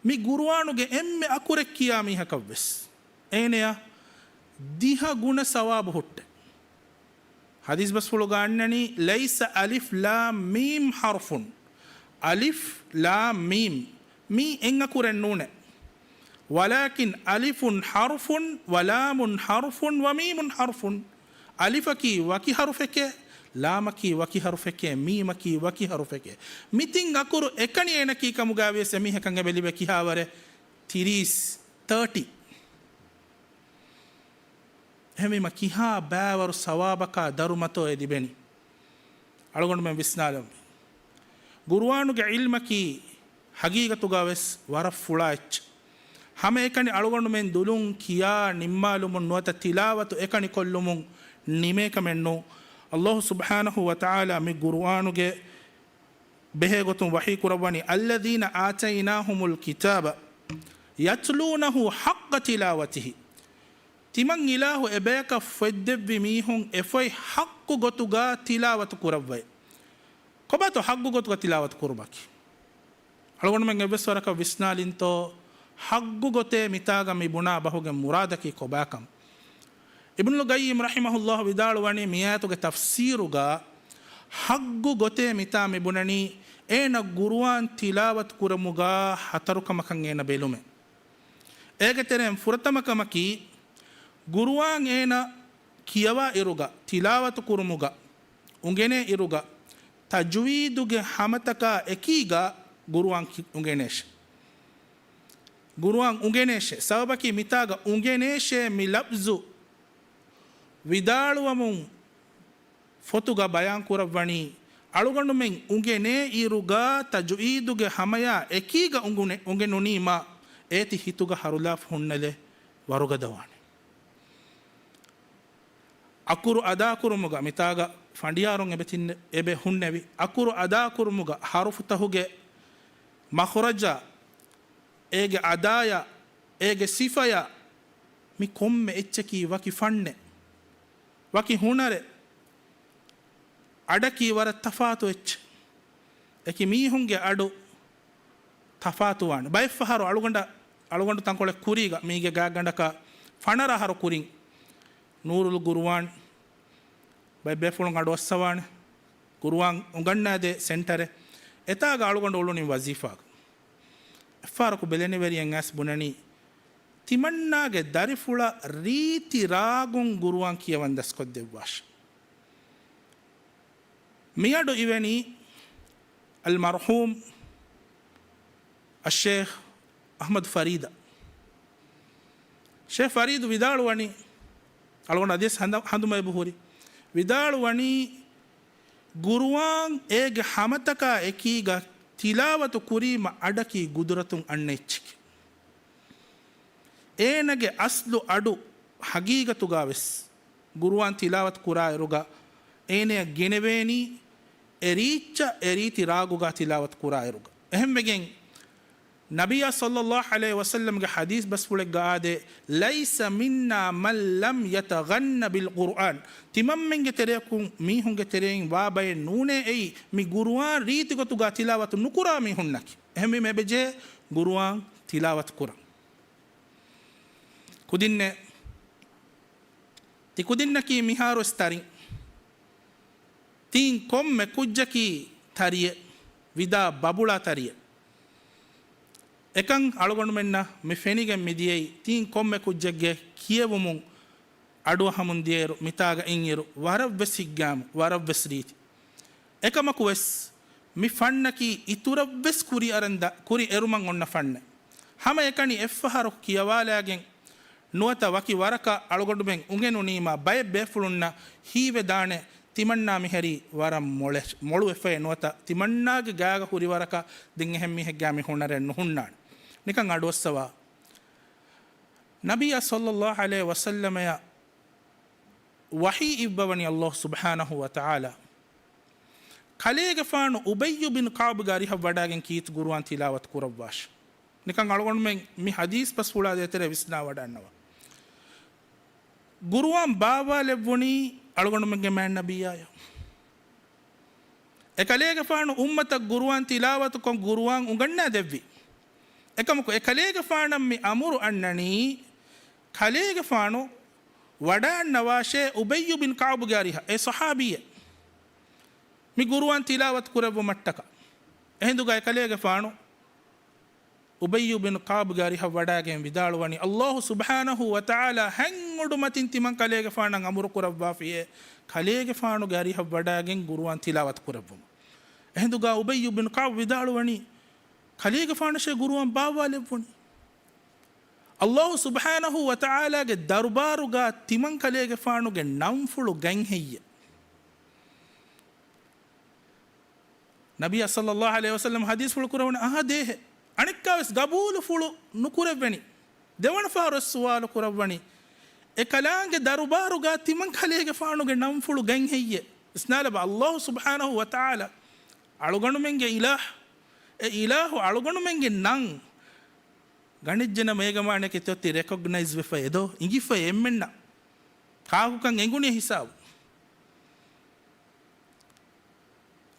މި ގުރުއާނުގެ އެންމެ އަކުރެއް ކިޔާ މީހަކަށްވެސް އޭނަޔަށް ދިހަ ގުނަ ސަވާބު ހުއްޓޭ. ޙަދީޘް ބަސްފުޅުގަ އަންނަނީ، "ليس ألف لام ميم حرف." އަލިފް ލާމް މީމް، މީ އެއް އަކުރެއް ނޫނޭ. "ولكن ألف حرف ولام حرف وميم حرف." އަލިފަކީ ވަކި ޙަރުފެކޭ، ލާމަކީ ވަކި ޙަރުފެކޭ، މީމަކީ ވަކި ޙަރުފެކޭ. މި ތިން އަކުރު އެކަނި އޭނަކީ ކަމުގަ ވިޔަސް އެމީހަކަށް އެބަލިބޭ ކިހާވަރެއް؟ ތިރީސް، ތާޓީ. އެހެންވީމަ ކިހާ ބައިވަރު ސަވާބަކާ ދަރުމަތޯ އެ ލިބެނީ؟ އަޅުގަނޑުމެން ވިސްނާލަންވީ. ގުރުއާނުގެ ޢިލްމަކީ ޙަޤީޤަތުގަ ވެސް ވަރަށް ފުޅާ އެއްޗެއް. ހަމައެކަނި އަޅުގަނޑުމެން ދުލުން ކިޔާ ނިންމާލުމުން ނުވަތަ ތިލާވަތު އެކަނި ކޮށްލުމުން ނިމޭ ކަމެއް ނޫން. އަލްލާހު ސުބްޙާނަހު ވަ ތަޢާލާ މި ގުރުއާނުގެ ބެހޭ ގޮތުން ވަޙީ ކުރައްވަނީ، "الذين آتيناهم الكتاب يتلونه حق تلاوته." ތިމަން އިލާހު އެބަޔަކަށް ފޮތްދެއްވި މީހުން އެ ފޮތް ޙައްޤު ގޮތުގަ ތިލާވަތު ކުރައްވައި. ކޮބާތޯ ޙައްޤު ގޮތުގަ ތިލާވަތު ކުރުމަކީ؟ އަޅުގަނޑުމެން އެއްވެސް ވަރަކަށް ވިސްނާލިންތޯ ޙައްޤު ގޮތޭ މިތާގަ މި ބުނާ ބަހުގެ މުރާދަކީ ކޮބާކަން؟ އިބްނުލް ޤައްޔިމް ރަޙިމަހުﷲ ވިދާޅުވަނީ މި އާޔަތުގެ ތަފްސީރުގަ ޙައްޤު ގޮތޭ މިތާ މި ބުނަނީ އޭނަ ގުރުއާން ތިލާވަތު ކުރުމުގަ ހަތަރު ކަމަކަށް އޭނަ ބެލުމެއް. އޭގެ ތެރެއިން ފުރަތަމަ ކަމަކީ، ގުރުއާން އޭނަ ކިޔަވާ އިރުގަ، ތިލާވަތު ކުރުމުގަ، އުނގެނޭ އިރުގަ، ތަޖުވީދުގެ ހަމަތަކާ އެކީގަ ގުރުއާން ކި-، އުނގެނޭށެ. ގުރުއާން އުނގެނޭށެ. ސަބަބަކީ މިތާގަ އުނގެނޭށޭ މި ލަފްޒު ވިދާޅުވަމުން ފޮތުގަ ބަޔާން ކުރައްވަނީ، އަޅުގަނޑުމެން އުނގެނޭ އިރުގަ ތަޖުވީދުގެ ހަމަޔާ އެކީގަ އުނގުނެ-، އުނގެނުނީމާ އޭތި ހިތުގަ ހަރުލާފަ ހުންނަލެއް ވަރުގަދަވާނެ. އަކުރު އަދާކުރުމުގަ މިތާގަ ފަނޑިޔާރުން އެބެ ތިން އެބެ ހުންނެވި. އަކުރު އަދާކުރުމުގަ ޙަރުފުތަހުގެ މަޚްރަޖާ، އޭގެ އަދާޔާ، އޭގެ ސިފަޔާ، މި ކޮންމެ އެއްޗަކީ ވަކި ފަންނެއް، ވަކި ހުނަރެއް. އަޑަކީ ވަރަށް ތަފާތު އެއްޗެއް. އެކި މީހުންގެ އަޑު ތަފާތުވާނެ. ބައެއްފަހަރު އަޅުގަނޑަށް، އަޅުގަނޑު ތަންކޮޅެއް ކުރީގަ، މީގެ ގާތްގަނޑަކަށް ފަނަރަ އަހަރު ކުރިން ނޫރުލް ގުރުއާން ބައެއް ބޭފުޅުން އަޑުއައްސަވާނެ. ގުރުއާން އުނގަންނާދޭ ސެންޓަރެއް. އެތާގަ އަޅުގަނޑު އުޅުނީ ވަޒީފާގަ. އެއްފަހަރަކު ބެލެނިވެރިއެއް އައިސް ބުނަނީ، ތިމަންނާގެ ދަރިފުޅަށް ރީތި ރާގުން ގުރުއާން ކިޔަވަން ދަސްކޮށްދެއްވާށި. މިއަޑު އިވެނީ އަލްމަރްޙޫމް އައްޝޭޚް އަޙްމަދު ފަރީދަށް. ޝޭޚް ފަރީދު ވިދާޅުވަނީ، އަޅުގަނޑު އަދިވެސް ހަނދ-، ހަނދުމައެބަހުރި، ވިދާޅުވަނީ، ގުރުއާން އޭގެ ހަމަތަކާ އެކީގަ ތިލާވަތު ކުރީމަ އަޑަކީ ގުދުރަތުން އަންނަ އެއްޗެކޭ. އޭނަގެ އަސްލު އަޑު ހަގީގަތުގަ ވެސް ގުރުއާން ތިލާވަތު ކުރާއިރުގަ އޭނަޔަށް ގެނެވޭނީ އެ ރީއްޗަށް އެ ރީތި ރާގުގަ ތިލާވަތު ކުރާއިރުގަ. އެހެންވެގެން، ނަބިއްޔާ ޞައްލައްލާހު ޢަލައިހި ވަސައްލަމްގެ ޙަދީޘް ބަސްފުޅެއްގަ އާދޭ، "ليس منا من لم يتغن بالقرآن." ތިމަންމެންގެ ތެރެއަކުން މީހުންގެ ތެރެއިން ވާ ބައެއް ނޫނޭ އެއީ، މި ގުރުއާން ރީތި ގޮތުގަ ތިލާވަތު ނުކުރާ މީހުންނަކީ. އެހެންވީމަ އެބަޖެހޭ ގުރުއާން ތިލާވަތު ކުރަން. ކުދިންނޭ، ތި ކުދިންނަކީ މިހާރުވެސް ތަރިން. ތިން ކޮންމެ ކުއްޖަކީ ތަރިއެއް، ވިދާ ބަބުޅާ ތަރިއެއް. އެކަން އަޅުގަނޑުމެންނަށް މި ފެނިގެން މިދިޔައީ، ތިން ކޮންމެ ކުއްޖެއްގެ ކިޔެވުމުން އަޑުއަހަމުން ދިޔައިރު މިތާގަ އިންއިރު ވަރަށްވެސް ހިތްގައިމު، ވަރަށްވެސް ރީތި. އެކަމަކުވެސް، މި ފަންނަކީ އިތުރަށްވެސް ކުރިއަރަން ދަ-، ކުރި އެރުމަށް އޮންނަ ފަންނެއް. ހަމައެކަނި އެއްފަހަރަކު ކިޔަވާލާގެން ނުވަތަ ވަކި ވަރަކަށް އަޅުގަނޑުމެން އުނގެނުނީމާ ބައެއް ބޭފުޅުންނަށް ހީވެދާނެ ތިމަންނާ މިހަރީ ވަރަށް މޮޅެ-، މޮޅުވެފައޭ ނުވަތަ ތިމަންނާގެ ގާގަ ހުރި ވަރަކަށް ދެން އެހެން މީހެއްގާ މި ހުނަރެއް ނުހުންނާނެ. ނިކަން އަޑުއައްސަވާ. ނަބިއްޔާ ޞައްލައްލާހު ޢަލައިހި ވަސައްލަމަޔަށް ވަޙީ އިއްވަވަނީ ﷲ ސުބްޙާނަހޫ ވަތަޢާލާ، ކަލޭގެފާނު އުބައްޔު ބިން ކަޢުބުގެ އަރިހަށް ވަޑާގެން ކީރިތި ގުރުއާން ތިލާވަތު ކުރައްވާށި. ނިކަން އަޅުގަނޑުމެން މި ޙަދީޘް ބަސްފުޅާ ދޭތެރޭ ވިސްނާވަޑައިގަންނަވާ. ގުރުއާން ބާއްވާލެއްވުނީ އަޅުގަނޑުމެންގެ މާތް ނަބިއްޔާޔަށް. އެކަލޭގެފާނު އުއްމަތަށް ގުރުއާން ތިލާވަތުކޮށް ގުރުއާން އުނގަންނާދެއްވި. އެކަމަކު އެކަލޭގެފާނަށް މި އަމުރު އަންނަނީ، ކަލޭގެފާނު ވަޑައަންނަވާށޭ އުބައްޔު ބިން ކަޢުބުގެ އަރިހަށް، އެ ޞަޙާބީއެއް، މި ގުރުއާން ތިލާވަތު ކުރެއްވުމަށްޓަކާ. އެހިނދުގަ އެކަލޭގެފާނު އުބައްޔު ބިން ކަޢުބުގެ އަރިހަށް ވަޑާގެން ވިދާޅުވަނީ، ﷲ ސުބްޙާނަހޫ ވަތަޢާލާ ހަތް އުޑުމަތިން ތިމަން ކަލޭގެފާނަށް އަމުރު ކުރައްވާފިއޭ، ކަލޭގެފާނުގެ އަރިހަށް ވަޑާގެން ގުރުއާން ތިލާވަތު ކުރެއްވުމަށް. އެހިނދުގަ އުބައްޔު ބިން ކަޢުބު ވިދާޅުވަނީ، ކަލޭގެފާނަށޭ ގުރުއާން ބާއްވާލެއްވުނީ. ﷲ ސުބްޙާނަހޫ ވަތަޢާލާގެ ދަރުބާރުގަ ތިމަން ކަލޭގެފާނުގެ ނަންފުޅު ގަތްހެއްޔެވެ؟ ނަބިއްޔާ ޞައްލައްލާހު ޢަލައިހި ވަސައްލަމަ ޙަދީޘްފުޅު ކުރެވުނު އާދޭހެއް. އަނެއްކާވެސް ގަބޫލުފުޅު ނުކުރެއްވެނީ. ދެވަނަ ފަހަރު ސުވާލު ކުރައްވަނީ، އެކަލާނގެ ދަރުބާރުގަ ތިމަން ކަލޭގެފާނުގެ ނަންފުޅު ގަތްހެއްޔެވެ؟ ވިސްނާލަބަ، ﷲ ސުބްޙާނަހޫ ވަތަޢާލާ އަޅުގަނޑުމެންގެ އިލާހު، އެ އިލާހު އަޅުގަނޑުމެންގެ ނަން ގަނެއްޖެނަމަ އޭގެ މާނައަކީ ތި ރެކޮގްނައިޒް ވެފަ އެދޯ، އިނގިފަ އެންމެންނަށް ކާކުކަން އެނގުނީ ހިސާބު.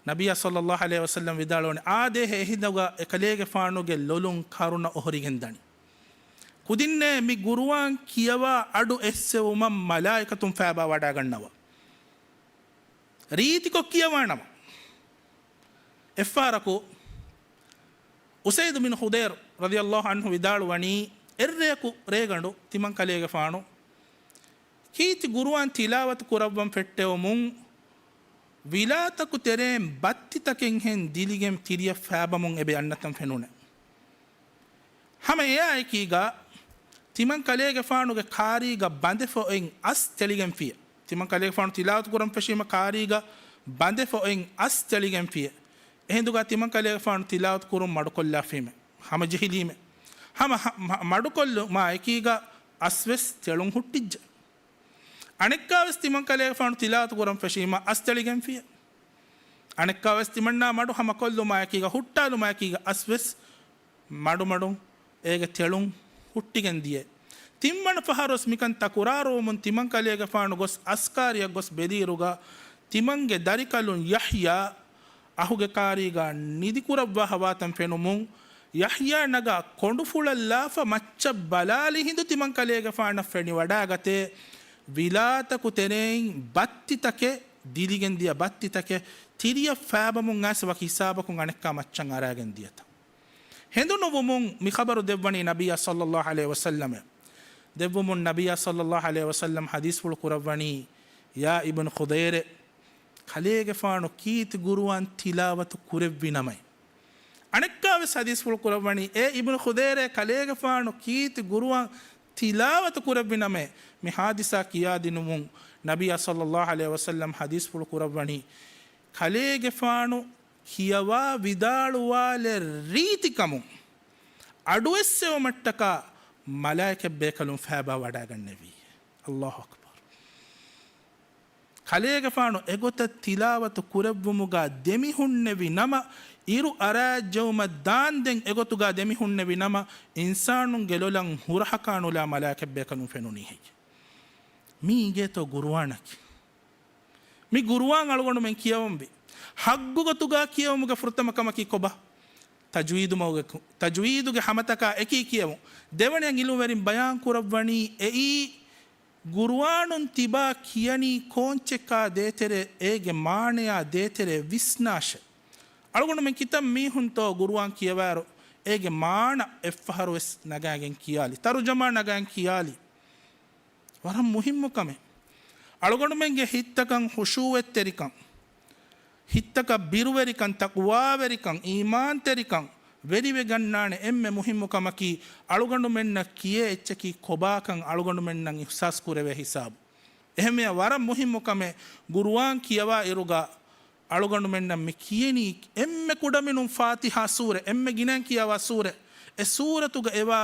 ނަބިއްޔާ ޞައްލައްލާހު ޢަލައިހި ވަސައްލަމަ ވިދާޅުވަނީ، އާދޭހެއް އެހިނދުގަ އެކަލޭގެފާނުގެ ލޮލުން ކަރުނަ އޮހޮރިގެން ދަނީ. ކުދިންނޭ މި ގުރުއާން ކިޔަވާ އަޑު އެއްސެވުމަށް މަލާއިކަތުން ފައިބާ ވަޑާގަންނަވާ. ރީތިކޮށް ކިޔަވާނަމަ. އެއްފަހަރަކު އުސައިދު ބިން ޚުދައިރު ރަޟިޔައްލާހު ޢަންހު ވިދާޅުވަނީ، އެއްރެއަކު ރޭގަނޑު ތިމަން ކަލޭގެފާނު ކީރިތި ގުރުއާން ތިލާވަތު ކުރައްވަން ފެއްޓެވުމުން، ވިލާތަކު ތެރޭން ބައްތިތަކެއްހެން ދިލިގެން ތިރިއަށް ފައިބަމުން އެބަ އަންނަތަން ފެނުނެ. ހަމަ އެއާއެކީގަ ތިމަން ކަލޭގެފާނުގެ ކާރީގަ ބަނދެފަ އޮތް އަސް ތެޅިގެންފިޔެ. ތިމަން ކަލޭގެފާނު ތިލާވަތު ކުރަން ފެށީމަ ކާރީގަ ބަނދެފަ އޮތް އަސް ތެޅިގެންފިޔެ. އެހިނދުގަ ތިމަން ކަލޭގެފާނު ތިލާވަތު ކުރުން މަޑުކޮށްލާފީމެ. ހަމަޖެހިލީމެ. ހަމަ ހަ-، މަ-، މަޑުކޮށްލުމާ އެކީގަ އަސްވެސް ތެޅުން ހުއްޓިއްޖެ. އަނެއްކާވެސް ތިމަން ކަލޭގެފާނު ތިލާވަތު ކުރަން ފެށީމަ އަސް ތެޅިގެންފިޔޭ. އަނެއްކާވެސް ތިމަންނާ މަޑު ހަމަކޮށްލުމާއެކީގަ ހުއްޓާލުމާއެކީގަ އަސްވެސް މަޑުމަޑުން އޭގެ ތެޅުން ހުއްޓިގެން ދިޔަ. ތިންވަނަ ފަހަރުވެސް މިކަން ތަކުރާރުވުމުން ތިމަން ކަލޭގެފާނު ގޮސް އަސްކާރިއަށް ގޮސް ބެލިއިރުގަ ތިމަންގެ ދަރިކަލުން ޔަޙްޔާ އަހުގެ ކާރީގަ ނިދިކުރައްވާ ހަވާތަން ފެނުމުން، ޔަޙްޔާ ނަގާ ކޮނޑުފުޅަށް ލާފަ މައްޗަށް ބަލާލި ހިނދު ތިމަން ކަލޭގެފާނަށް ފެނިވަޑާގަތޭ، ވިލާތަކު ތެރެއިން ބައްތިތަކެއް، ދިލިގެން ދިޔަ ބައްތިތަކެއް ތިރިއަށް ފާބަމުން އައިސް ވަކި ހިސާބަކުން އަނެއްކާ މައްޗަށް އަރާގެން ދިޔަތަން. ހެނދުނުވުމުން މި ޚަބަރު ދެއްވަނީ ނަބިއްޔާ ޞައްލައްލާހު ޢަލައިހި ވަސައްލަމަށް. ދެއްވުމުން ނަބިއްޔާ ޞައްލައްލާހު ޢަލައިހި ވަސައްލަމް ޙަދީޘްފުޅު ކުރައްވަނީ، ޔާ އިބްނު ޚުދައިރެ، ކަލޭގެފާނު ކީރިތި ޤުރުއާން ތިލާވަތު ކުރެއްވި ނަމަ. އަނެއްކާވެސް ޙަދީޘްފުޅު ކުރައްވަނީ، އޭ އިބްނު ޚުދައިރެ، ކަލޭގެފާނު ކީރިތި ޤުރުއާން ތިލާވަތު ކުރެއްވި ނަމަ. މި ޙާދިސާ ކިޔާދިނުމުން ނަބިއްޔާ ޞައްލައްލާހު ޢަލައިހި ވަސައްލަމް ޙަދީޘްފުޅު ކުރައްވަނީ، ކަލޭގެފާނު ކިޔަވާ ވިދާޅުވާލެއް ރީތިކަމުން އަޑުއެއްސެވުމަށްޓަކާ މަލާއިކަތްބޭކަލުން ފައިބާ ވަޑާގަންނެވީ. އައްލާހު އަކްބަރު. ކަލޭގެފާނު އެގޮތަށް ތިލާވަތު ކުރެއްވުމުގަ ދެމިހުންނެވި ނަމަ، އިރު އަރާއްޖެވުމަށް ދާންދެން އެގޮތުގަ ދެމިހުންނެވި ނަމަ، އިންސާނުންގެ ލޮލަށް ހުރަހަކާ ނުލާ މަލާއިކަތްބޭކަލުން ފެނުނީ ހެއްޔެ؟ މީ އިނގޭތޯ ޤުރުއާނަކީ؟ މި ޤުރުއާން އަޅުގަނޑުމެން ކިޔަވަންވީ. ޙައްޤުގޮތުގަ ކިޔެވުމުގެ ފުރަތަމަ ކަމަކީ ކޮބާ؟ ތަޖްވީދު މަގުގެ، ތަޖްވީދުގެ ހަމަތަކާ އެކީ ކިޔެވުން. ދެވަނަޔަށް ޢިލްމުވެރިން ބަޔާން ކުރައްވަނީ އެއީ، ޤުރުއާނުން ތިބާ ކިޔަނީ ކޯންޗެއްކާ ދޭތެރޭ، އޭގެ މާނަޔާ ދޭތެރޭ ވިސްނާށޭ. އަޅުގަނޑުމެން ކިތައް މީހުންތޯ ޤުރުއާން ކިޔަވާއިރު، އޭގެ މާނަ އެއްފަހަރުވެސް ނަގާގެން ކިޔާލި، ތަރުޖަމާ ނަގާގެން ކިޔާލި. ވަރަށް މުހިއްމު ކަމެއް. އަޅުގަނޑުމެންގެ ހިތްތަކަށް ޚުޝޫޢަތްތެރިކަން، ހިތްތަކަށް ބިރުވެރިކަން، ތަޤްވާވެރިކަން، އީމާންތެރިކަން ވެރިވެގަންނާނެ އެންމެ މުހިއްމު ކަމަކީ، އަޅުގަނޑުމެންނަށް ކިޔޭ އެއްޗަކީ ކޮބާކަން އަޅުގަނޑުމެންނަށް އިޙްސާސް ކުރެވޭ ހިސާބު. އެހެންވެ، ވަރަށް މުހިއްމު ކަމެއް، ޤުރުއާން ކިޔަވާ އިރުގަ އަޅުގަނޑުމެންނަށް މި ކިޔެނީ އެންމެ ކުޑަމިނުން ފާތިޙާ ސޫރަ، އެންމެ ގިނައިން ކިޔަވާ ސޫރަ، އެ ސޫރަތުގަ އެވާ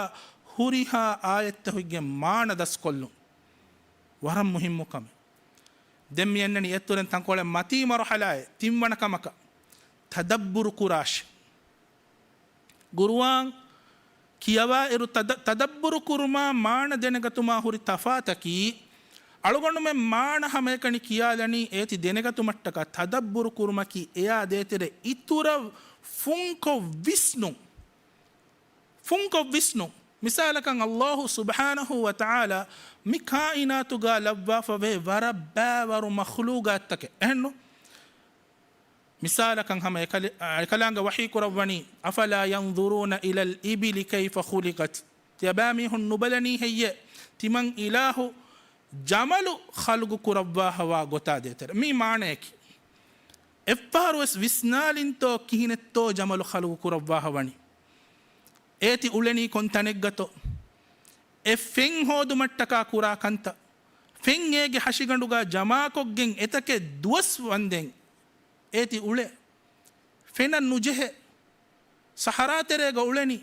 ހުރިހާ އާޔަތްތަކުގެ މާނަ ދަސްކޮށްލުން. ވަރަށް މުހިއްމު ކަމެއް. ދެން މި އަންނަނީ އެއްތުރެން ތަންކޮޅެއް މަތީ މަރުޙަލާއެއް، ތިންވަނަ ކަމަކަށް، ތަދައްބުރު ކުރާށޭ. ޤުރުއާން ކިޔަވާ އިރު ތަދަ-، ތަދައްބުރު ކުރުމާ މާނަ ދެނެގަތުމާ ހުރި ތަފާތަކީ، އަޅުގަނޑުމެން މާނަ ހަމައެކަނި ކިޔާލަނީ އޭތި ދެނެގަތުމަށްޓަކާ، ތަދައްބުރު ކުރުމަކީ އެޔާ ދޭތެރޭ އިތުރަށް ފުންކޮށް ވިސްނުން. ފުންކޮށް ވިސްނުން. މިސާލަކަށް، އައްލާހު ސުބްޙާނަހޫ ވަތަޢާލާ މި ކާއިނާތުގަ ލައްވާފަވޭ ވަރަށް ބައިވަރު މަޚްލޫޤާތްތަކެއް. އެހެންނު؟ މިސާލަކަށް ހަމަ އެކަލެ-، އެކަލާނގެ ވަޙީ ކުރައްވަނީ، أفلا ينظرون إلى الإبل كيف خلقت؟ ތިޔަބައިމީހުން ނުބަލަނީ ހެއްޔޭ؟ ތިމަން އިލާހު ޖަމަލު ޚަލްޤު ކުރައްވާ ހަވާ ގޮތާ ދޭތެރޭ. މީ މާނަޔަކީ. އެއްފަހަރުވެސް ވިސްނާލިންތޯ ކިހިނެއްތޯ ޖަމަލު ޚަލްޤު ކުރައްވާ ހަވަނީ؟ އޭތި އުޅެނީ ކޮން ތަނެއްގަތޯ؟ އެ ފެން ހޯދުމަށްޓަކާ ކުރާ ކަންތައް، ފެން އޭގެ ހަށިގަނޑުގަ ޖަމާކޮށްގެން އެތަކެއް ދުވަސް ވަންދެން އޭތި އުޅޭ. ފެނަށް ނުޖެހޭ. ސަހަރާ ތެރޭގަ އުޅެނީ.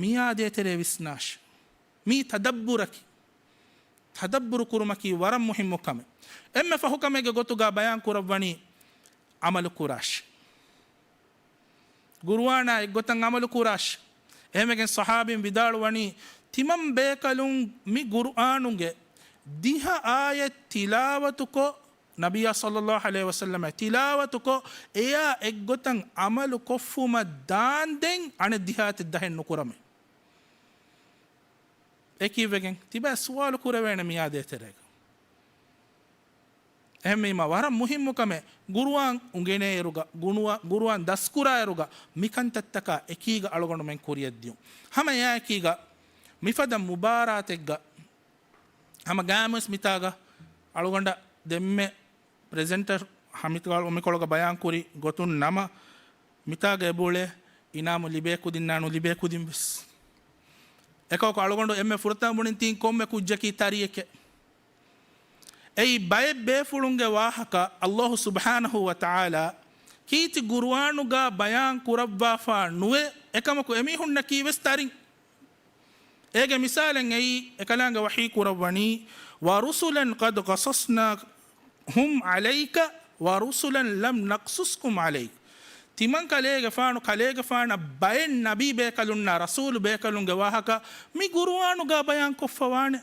މިޔާ ދޭތެރޭ ވިސްނާށޭ. މީ ތަދައްބުރަކީ. ތަދައްބުރު ކުރުމަކީ ވަރަށް މުހިއްމު ކަމެއް. އެންމެ ފަހު ކަމެއްގެ ގޮތުގަ ބަޔާން ކުރައްވަނީ ޢަމަލު ކުރާށޭ. ޤުރުއާނާ އެއްގޮތަށް ޢަމަލު ކުރާށޭ. އެހެންވެގެން ޞަޙާބީން ވިދާޅުވަނީ، ތިމަން ބޭކަލުން މި ޤުރުއާނުގެ ދިހަ އާޔަތް ތިލާވަތުކޮށް، ނަބިއްޔާ ޞައްލައްލާހު ޢަލައިހި ވަސައްލަމަށް ތިލާވަތުކޮށް، އެޔާ އެއްގޮތަށް ޢަމަލު ކޮށްފުމަށް ދާންދެން އަނެއް ދިހަ އާޔަތެއް ދަހެއް ނުކުރަމޭ. އެކީވެގެން ތިބާ ސުވާލު ކުރެވޭނެ މިޔާ ދޭތެރޭގަ. އެހެންވީމަ ވަރަށް މުހިއްމު ކަމެއް، ޤުރުއާން އުނގެނޭއިރުގަ، ގުނުވަ-، ޤުރުއާން ދަސްކުރާއިރުގަ މިކަންތައްތަކާ އެކީގަ އަޅުގަނޑުމެން ކުރިއަށް ދިޔުން. ހަމަ އެއާއެކީގަ މިފަދަ މުބާރާތެއްގަ ހަމަ ގާމުވެސް މިތާގަ އަޅުގަނޑަށް ދެންމެ ޕްރެޒެންޓަރ ހަމިތުގަ މިކޮޅުގަ ބަޔާން ކުރި ގޮތުން ނަމަ، މިތާގަ އެބައުޅޭ އިނާމު ލިބޭ ކުދިންނާ ނުލިބޭ ކުދިން ވެސް. އެކަކު އަޅުގަނޑު އެންމެ ފުރަތަމަ ބުނިން ތީން ކޮންމެ ކުއްޖަކީ ތަރިއެކޭ. އެއީ ބައެއް ބޭފުޅުންގެ ވާހަކަ. އައްލާހު ސުބްޙާނަހޫ ވަތަޢާލާ ކީރިތި ޤުރުއާނުގަ ބަޔާން ކުރައްވާފާ ނުވޭ. އެކަމަކު އެމީހުންނަކީ ވެސް ތަރިން. އޭގެ މިސާލެއް އެއީ، އެކަލާނގެ ވަޙީ ކުރައްވަނީ، وَرُسُلًا قَدْ قَصَصْنَاهُمْ عَلَيْكَ وَرُسُلًا لَمْ نَقْصُصْهُمْ عَلَيْكَ. ތިމަން ކަލޭގެފާނު، ކަލޭގެފާނަށް ބައެއް ނަބީ ބޭކަލުންނާ، ރަސޫލު ބޭކަލުންގެ ވާހަކަ މި ގުރުއާނުގަ ބަޔާންކޮށްފަވާނެ.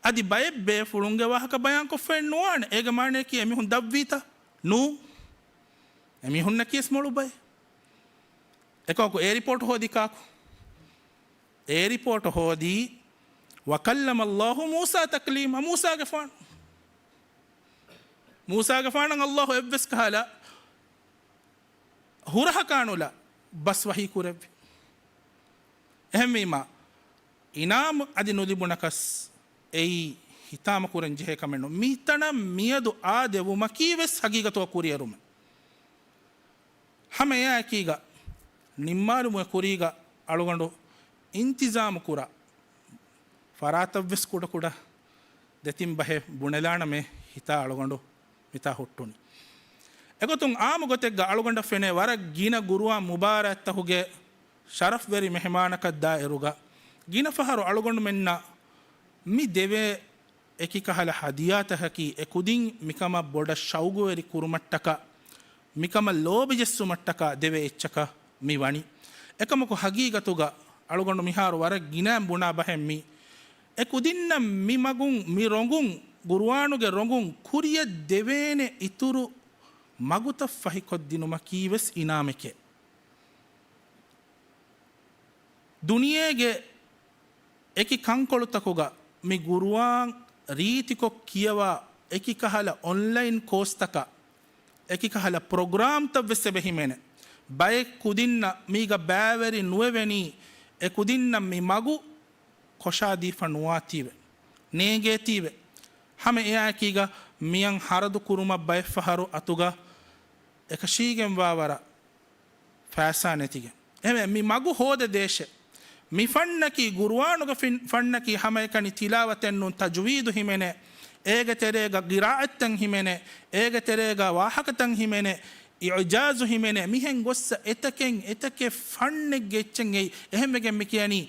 އަދި ބައެއް ބޭފުޅުންގެ ވާހަކަ ބަޔާންކޮށްފައެއް ނުވާނެ. އޭގެ މާނައަކީ އެމީހުން ދަށްވީތަ؟ ނޫ. އެމީހުންނަކީވެސް މޮޅު ބައެއް. އެކަމަކު އެ ރިޕޯޓް ހޯދީ ކާކު؟ އެ ރިޕޯޓް ހޯދީ، وَكَلَّمَ اللَّهُ مُوسَىٰ تَكْلِيمًا، މޫސާގެފާނު. މޫސާގެފާނަށް ﷲ އެއްވެސް ކަހަލަ ހުރަހަކާނުލާ ބަސް ވަޙީ ކުރެއްވި. އެހެންވީމާ، އިނާމު އަދި ނުލިބުނަކަސް އެއީ ހިތާމަ ކުރަން ޖެހޭ ކަމެއް ނޫން. މިތަނަށް މިއަދު އާދެވުމަކީ ވެސް ހަގީގަތުގަ ކުރިއެރުމެއް. ހަމަ އެއާއެކީގަ ނިންމާލުމުގެ ކުރީގަ އަޅުގަނޑު އިންތިޒާމު ކުރާ، ފަރާތަށްވެސް ކުޑަކުޑަ ދެތިން ބަހެއް ބުނެލާނަމޭ ހިތާ އަޅުގަނޑު މިތާ ހުއްޓުނީ. އެގޮތުން އާއްމު ގޮތެއްގަ އަޅުގަނޑަށް ފެނޭ ވަރަށް ގިނަ ގުރުއާން މުބާރާތްތަކުގެ ޝަރަފްވެރި މެހެމާނަކަށް ދާއިރުގަ، ގިނަ ފަހަރު އަޅުގަނޑުމެންނަށް މި ދެވޭ އެކި ކަހަލަ ހަދިޔާތަކަކީ، އެ ކުދިން މިކަމަށް ބޮޑަށް ޝައުގުވެރި ކުރުމަށްޓަކާ، މިކަމަށް ލޯބި ޖެއްސުމަށްޓަކާ ދެވޭ އެއްޗަކަށް މި ވަނީ. އެކަމަކު ހަގީގަތުގަ އަޅުގަނޑު މިހާރު ވަރަށް ގިނައިން ބުނާ ބަހެއް މީ. އެ ކުދިންނަށް މި މަގުން، މި ރޮނގުން، ގުރުއާނުގެ ރޮނގުން ކުރިއަށް ދެވޭނެ އިތުރު މަގުތައް ފަހިކޮށްދިނުމަކީ ވެސް އިނާމެކޭ. ދުނިޔޭގެ އެކި ކަންކޮޅުތަކުގަ މި ގުރުއާން ރީތިކޮށް ކިޔަވާ، އެކި ކަހަލަ އޮންލައިން ކޯސްތަކާ، އެކި ކަހަލަ ޕްރޮގްރާމްތައް ވެސް އެބަ ހިމެނޭ. ބައެއް ކުދިންނަށް މީގަ ބައިވެރި ނުވެވެނީ، އެ ކުދިންނަށް މި މަގު ކޮށާދީފަ ނުވާތީވެ، ނޭނގޭތީވެ. ހަމަ އެއާއެކީގަ މިއަން ހަރަދު ކުރުމަށް ބައެއްފަހަރު އަތުގަ އެކަށީގެންވާ ވަރަށް ފައިސާ ނެތިގެން. އެހެންވެ، މި މަގު ހޯދެ ދޭށޭ. މި ފަންނަކީ، ގުރުއާނުގެ ފިން-، ފަންނަކީ ހަމައެކަނި ތިލާވަތެއް ނޫން، ތަޖުވީދު ހިމެނޭ. އޭގެ ތެރޭގަ ގިރާއަތްތައް ހިމެނޭ. އޭގެ ތެރޭގަ ވާހަކަތައް ހިމެނޭ. އިޢުޖާޒު ހިމެނޭ. މިހެން ގޮއްސަ އެތަކެއް، އެތަކެއް ފަންނެއްގެ އެއްޗެއް އެއީ. އެހެންވެގެން މި ކިޔަނީ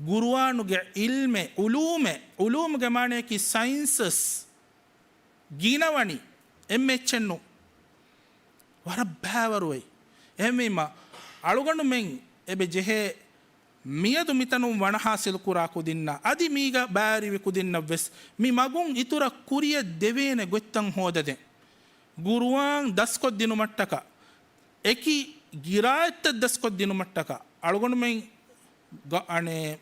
ގުރުއާނުގެ ޢިލްމެއް، ޢުލޫމެއް. ޢުލޫމުގެ މާނައަކީ ސައިންސަސް. ގިނަވަނީ އެންމެ އެއްޗެއް ނޫން. ވަރަށް ބައިވަރު އެއީ. އެހެންވީމަ، އަޅުގަނޑުމެން އެބަ ޖެހޭ މިއަދު މިތަނުން ވަނަ ހާސިލު ކުރާ ކުދިންނަށް، އަދި މީގަ ބައިވެރިވި ކުދިންނަށް ވެސް މި މަގުން އިތުރަށް ކުރިއަށް ދެވޭނެ ގޮތްތައް ހޯދަދޭން. ގުރުއާން ދަސްކޮށްދިނުމަށްޓަކާ، އެކި ގިރާއަތްތައް ދަސްކޮށްދިނުމަށްޓަކާ، އަޅުގަނޑުމެން ގަ-، އަނެއް،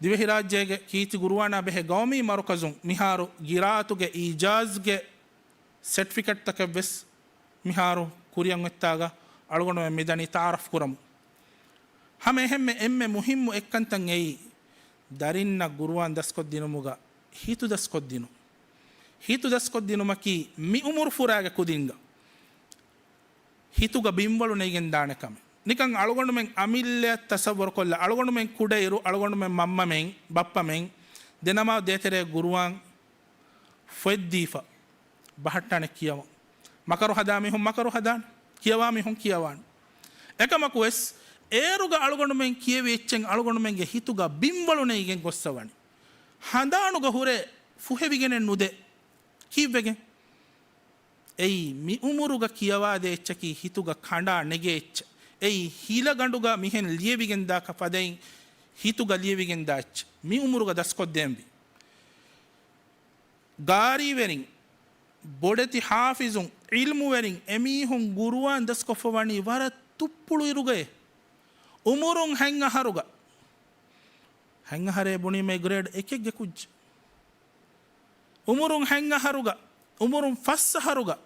ދިވެހިރާއްޖޭގެ ކީރިތި ގުރުއާނާ ބެހޭ ގައުމީ މަރުކަޒުން މިހާރު ގިރާއަތުގެ އިޢުޖާޒްގެ ސެޓްފިކެޓްތަކެއް ވެސް މިހާރު ކުރިއަށް އޮތްތާގަ އަޅުގަނޑުމެން މިދަނީ ތަޢާރަފް ކުރަމުން. ހަމަ އެހެންމެ އެންމެ މުހިއްމު އެއްކަންތައް އެއީ، ދަރިންނަށް ގުރުއާން ދަސްކޮށްދިނުމުގަ ހިތު ދަސްކޮށްދިނުން. ހިތު ދަސްކޮށްދިނުމަކީ މި އުމުރު ފުރާގެ ކުދިންގަ ހިތުގަ ބިންވަޅު ނެގެން ދާނެ ކަމެއް. ނިކަން އަޅުގަނޑުމެން އަމިއްލައަށް ތަޞައްވަރު ކޮށްލާ، އަޅުގަނޑުމެން ކުޑައިރު، އަޅުގަނޑުމެން މަންމަމެން، ބައްޕަމެން ދެނަމާދު ދޭތެރޭ ގުރުއާން ފޮތްދީފަ ބަހައްޓާނެ ކިޔަވަން. މަކަރު ހަދާ މީހުން މަކަރު ހަދާނެ، ކިޔަވާ މީހުން ކިޔަވާނެ. އެކަމަކު ވެސް އޭރުގަ އަޅުގަނޑުމެން ކިޔެވި އެއްޗެއް އަޅުގަނޑުމެންގެ ހިތުގަ ބިންވަޅު ނެގިގެން ގޮއްސަވަނީ. ހަނދާނުގަ ހުރެ ފުހެވިގެނެއް ނުދޭ. ކީއްވެގެން؟ އެއީ މި އުމުރުގަ ކިޔަވާދޭ އެއްޗަކީ ހިތުގަ ކަނޑާ ނެގޭ އެއްޗެއް. އެއީ ހިލަގަނޑުގަ މިހެން ލިޔެވިގެންދާ ފަދައިން ހިތުގަ ލިޔެވިގެންދާ އެއްޗެއް. މި އުމުރުގަ ދަސްކޮށްދޭންވީ. ގާރީވެރިން، ބޮޑެތި ޙާފިޒުން، ޢިލްމުވެރިން، އެމީހުން ގުރުއާން ދަސްކޮށްފަވަނީ ވަރަށް ތުއްޕުޅު އިރުގައޭ. އުމުރުން ހަތް އަހަރުގަ، ހަތް އަހަރޭ ބުނީމޭ ގްރޭޑް އެކެއްގެ ކުއްޖެއް. އުމުރުން ހަތް އަހަރުގަ، އުމުރުން ފަސް އަހަރުގަ،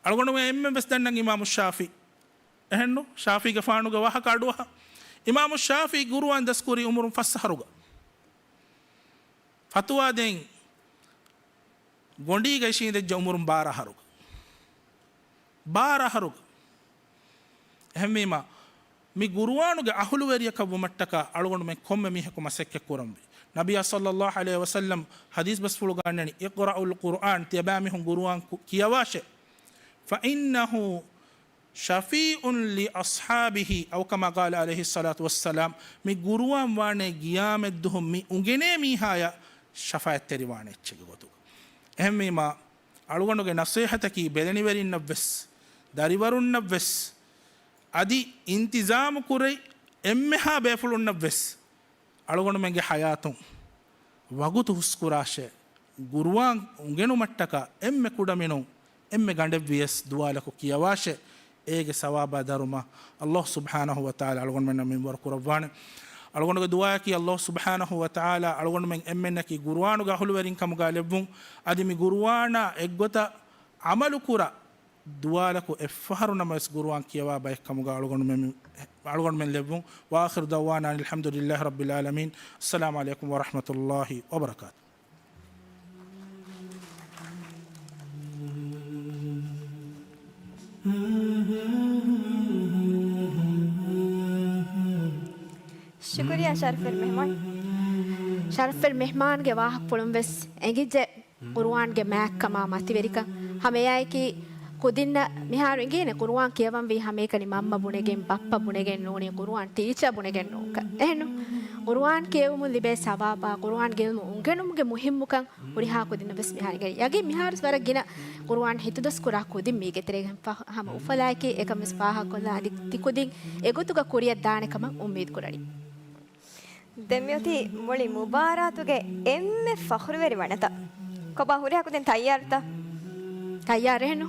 އަޅުގަނޑުމެން އެންމެން ވެސް ދަންނަން އިމާމު ޝާފިޢީ. އެހެންނު؟ ޝާފިޢީގެފާނުގެ ވާހަކަ އަޑުއަހާ. އިމާމު ޝާފިޢީ ގުރުއާން ދަސްކުރީ އުމުރުން ފަސް އަހަރުގަ. ފަތުވާ ދޭން ގޮނޑީގައި އިށީނދެއްޖެ އުމުރުން ބާރަ އަހަރުގަ. ބާރަ އަހަރުގަ. އެހެންވީމަ، މި ގުރުއާނުގެ އަހުލުވެރިޔަކަށް ވުމަށްޓަކާ އަޅުގަނޑުމެން ކޮންމެ މީހަކު މަސައްކަތް ކުރަންވީ. ނަބިއްޔާ ޞައްލައްލާހު ޢަލައިހި ވަސައްލަމް ޙަދީޘް ބަސްފުޅުގަ އަންނަނީ، "اقرأوا القرآن، ތިޔަބައިމީހުން ގުރުއާން ކު-، ކިޔަވާށޭ. فإنه ޝަފީޢުން ލިއަޞްޙާބިހި، އައު ކަމާ ޤާލަ ޢަލައިހިއްޞަލާތު ވައްސަލާމް، މި ޤުރުއާން ވާނެ ޤިޔާމަތްދުވަހު މި އުނގެނޭ މީހާޔަށް ޝަފާޢަތްތެރިވާނެ އެއްޗެއްގެ ގޮތުގަ. އެހެންވީމާ، އަޅުގަނޑުގެ ނަޞޭޙަތަކީ ބެލެނިވެރިންނަށްވެސް، ދަރިވަރުންނަށްވެސް، އަދި އިންތިޒާމު ކުރި އެންމެހާ ބޭފުޅުންނަށްވެސް، އަޅުގަނޑުމެންގެ ޙަޔާތުން ވަގުތު ހުސްކުރާށޭ، ޤުރުއާން އުނގެނުމަށްޓަކާ އެންމެ ކުޑަމިނުން އެންމެ ގަނޑެއްވިޔަސް ދުވާލަކު ކިޔަވާށޭ، އޭގެ ސަވާބާ ދަރުމަ ﷲ ސުބްޙާނަހޫ ވަތަޢާލާ އަޅުގަނޑުމެންނަށް މިންވަރު ކުރައްވާނެ. އަޅުގަނޑުގެ ދުޢާއަކީ ﷲ ސުބްޙާނަހޫ ވަތަޢާލާ އަޅުގަނޑުމެން އެންމެންނަކީ ޤުރުއާނުގެ އަހުލުވެރިން ކަމުގަ ލެއްވުން، އަދި މި ޤުރުއާނާ އެއްގޮތަށް ޢަމަލުކުރާ، ދުވާލަކު އެއްފަހަރު ނަމަވެސް ޤުރުއާން ކިޔަވާ ބައެއްކަމުގަ އަޅުގަނޑުމެން، އަޅުގަނޑުމެން ލެއްވުން. وآخر دعوانا أن الحمد لله رب العالمين. السلام عليكم ورحمة الله وبركاته. ޝުކުރިއްޔާ ޝަރަފްވެރި މެހްމާން. ޝަރަފްވެރި މެހްމާންގެ ވާހަކަފުޅުން ވެސް އެނގިއްޖެ. ޤުރުއާންގެ މާތްކަމާ މަތިވެރިކަން ހަމައެއާއެކީ ކުދިންނަށް މިހާރު އިނގޭނެ ޤުރުއާން ކިޔަވަންވީ ހަމައެކަނި މަންމަ ބުނެގެން، ބައްޕަ ބުނެގެން ނޫނީ، ޤުރުއާން ޓީޗާ ބުނެގެން ނޫންކަން. އެހެންނު، ޤުރުއާން ކިޔެވުމުން ލިބޭ ސަވާބާ، ޤުރުއާންގެ ޢިލްމު އުނގެނުމުގެ މުހިއްމުކަން ހުރިހާ ކުދިންނަށް ވެސް މިހާރު އިނގޭނެ. ޔަގީން މިހާރު ވަރަށް ގިނަ ޤުރުއާން ހިތުދަސްކުރާ ކުދިން މީގެ ތެރޭގަ ހަމަ އުފަލާއެކީ އެކަން ވެސް ފާހަގަކޮށްލާ އަދި ތިކުދިން އެގޮތުގަ ކުރިއަށް ދާނެ ކަމަށް އުއްމީދު ކުރަނީ. ދެން މިއޮތީ މުޅި މުބާރާތުގެ އެންމެ ފަޚުރުވެރި ވަނަތައް. ކޮބާ ހުރިހާ ކުދިން ތައްޔާރުތަ؟ ތައްޔާރެއްނު.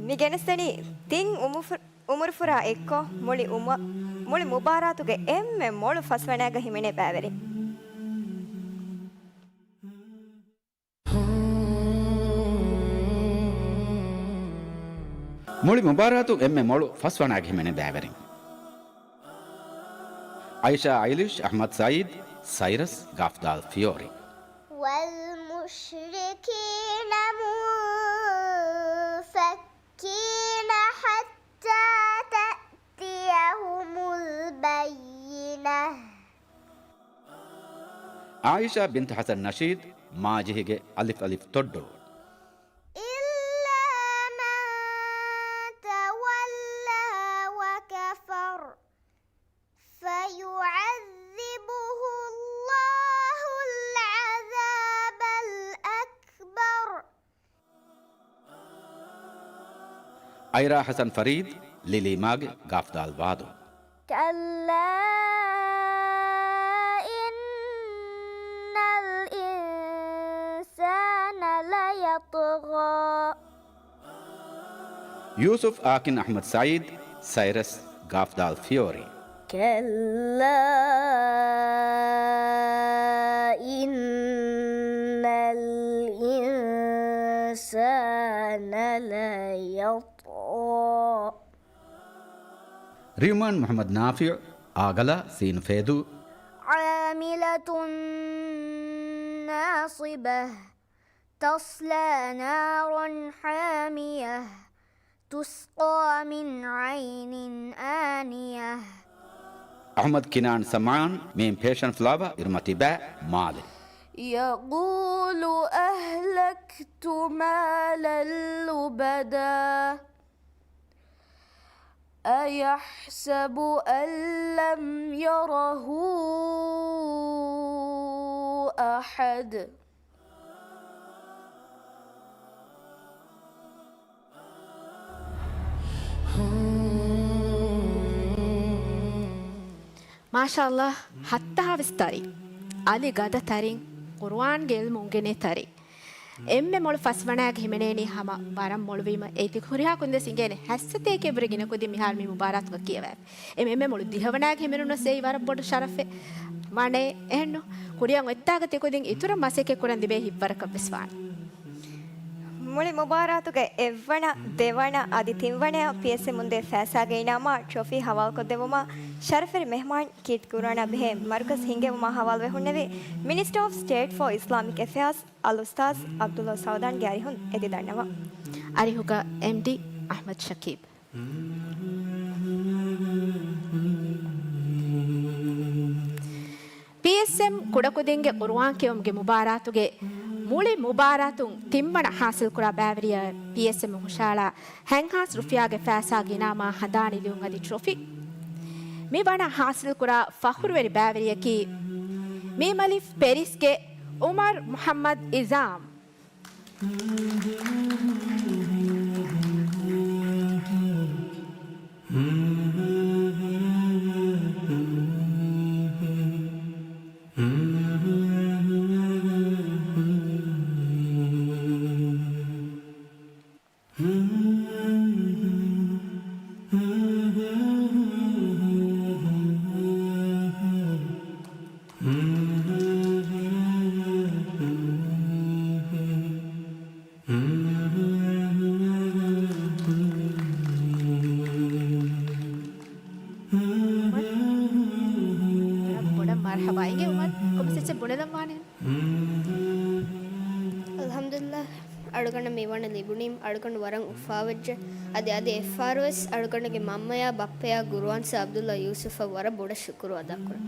މި ގެނެސްދެނީ ތިން އުމުފު-، އުމުރުފުރާ އެއްކޮށް މުޅި އުމަ-، މުޅި މުބާރާތުގެ އެންމެ މޮޅު ފަސްވަނައިގަ ހިމެނޭ ބައިވެރިން. މުޅި މުބާރާތު އެންމެ މޮޅު ފަސްވަނައިގެ ހިމެނޭ ބައިވެރިން. އައިޝާ އައިލިޝް، އަޙްމަދު ސައީދު، ސައިރަސް، ގާފްދާލް ފިޔޯރީ. والمشركين منفكين حتى تأتيهم البينة. އާއިޝާ ބިންތު ޙަސަން ނަޝީދު، މާޖިހިގެ އަލިފް އަލިފް ތޮއްޑު. إلا من تولى وكفر فيعذبه الله العذاب الأكبر. އައިރާ ޙަސަން ފަރީދު، ލިލީމާގެ ގާފްދާލް ވާދޯ. كلا إن الإنسان ليطغى. ޔޫސުފް އާކިން، އަޙްމަދު ސައީދު، ސައިރަސް، ގާފްދާލް ފިޔޯރީ. كلا إن الإنسان ليطغى. ރިޔުމާން މުޙައްމަދު ނާފިޢު، އާގަލާ، ސީނު ފޭދޫ. عاملة ناصبة. تصلى نارا حامية. تسقى من عين آنية. އަޙްމަދު ކިނާން ސަމްޢާން، މީމް ޕޭޝަން ފްލާވާ، އިރުމަތީ ބައި، މާލެ. يقول أهلكت مالا لبدا. أيحسب أن لم يره أحد. މާޝާﷲ، ހައްތަހާވެސް ތަރިން، އަލި ގަދަ ތަރިން، ޤުރުއާންގެ ޢިލްމު އުނގެނޭ ތަރިން. އެންމެ މޮޅު ފަސްވަނައިގެ ހިމެނޭނީ ހަމަ ވަރަށް މޮޅުވީމަ، އެ ތި ހުރިހާ ކުދިން ވެސް އިނގޭނެ ހައްސަތޭކަ އެބުރި ގިނަ ކުދިން މިހާރު މި މުބާރާތުގަ ކިޔަވައިފި. އެ އެންމެ މޮޅު ދިހަވަނައިގެ ހިމެނުނަސް އެއީ ވަރަށް ބޮޑު ޝަރަފެއް ވާނެ. އެހެންނު، ކުރިއަށް އޮތްތާގަ ތި ކުދިން އިތުރަށް މަސައްކަތް ކުރަން ލިބޭ ހިތްވަރަކަށް ވެސް ވާނެ. މުޅި މުބާރާތުގެ އެއްވަނަ، ދެވަނަ އަދި ތިންވަނަ ޕީއެސްއޭ މުންދޭ ފައިސާގެ އިނާމާ ޓްރޮފީ ހަވާލުކޮށްދެއްވުމަށް ޝަރަފްވެރި މެހްމާން ކީޓް ގުރުއާނާ ބެހޭ މަރުކަޒު ހިންގެވުމާ ހަވާލުވެ ހުންނެވި މިނިސްޓަރ އޮފް ސްޓޭޓް ފޯ އިސްލާމިކް އެފެއާޒް އަލްއުސްތާޒް ޢަބްދުﷲ ސަޢުދާންގެ އަރިހުން އެދި ދަންނަވަން. އަރިހުގަ އެމްޑީ އަޙްމަދު ޝަކީބް. ޕީއެސްއެމް ކުޑަކުދިންގެ ޤުރުއާން ކިޔެވުމުގެ މުބާރާތުގެ މުޅި މުބާރާތުން ތިންވަނަ ޙާޞިލްކުރާ ބައިވެރިޔާ ޕީއެސްއެމް ހުށައަޅާ ހަތްހާސް ރުފިޔާގެ ފައިސާގެ އިނާމާ ހަނދާނީ ލިޔުން އަދި ޓްރޮފީ. މި ވަނަ ޙާޞިލްކުރާ ފަޚުރުވެރި ބައިވެރިޔަކީ މީމަލިފް ޕެރިސްގެ ޢުމަރު މުޙައްމަދު އިޒާމް. ބޮޑަށް މަރްޙަބާ. އިނގޭ ޢުމަރު، ކޮންމެސް އެއްޗެއް ބުނެލަން ވާނެ؟ އަލްޙަމްދުލިއްލާހް، އަޅުގަނޑަށް މިވަނަ ލިބުނީމަ އަޅުގަނޑު ވަރަށް އުފާވެއްޖެ. އަދި އަދި އެއްފަހަރުވެސް އަޅުގަނޑުގެ މަންމަޔާ ބައްޕަޔާ ޤުރުއާން ސާ ޢަބްދުﷲ ޔޫސުފަށް ވަރަށް ބޮޑަށް ޝުކުރު އަދާކުރަން.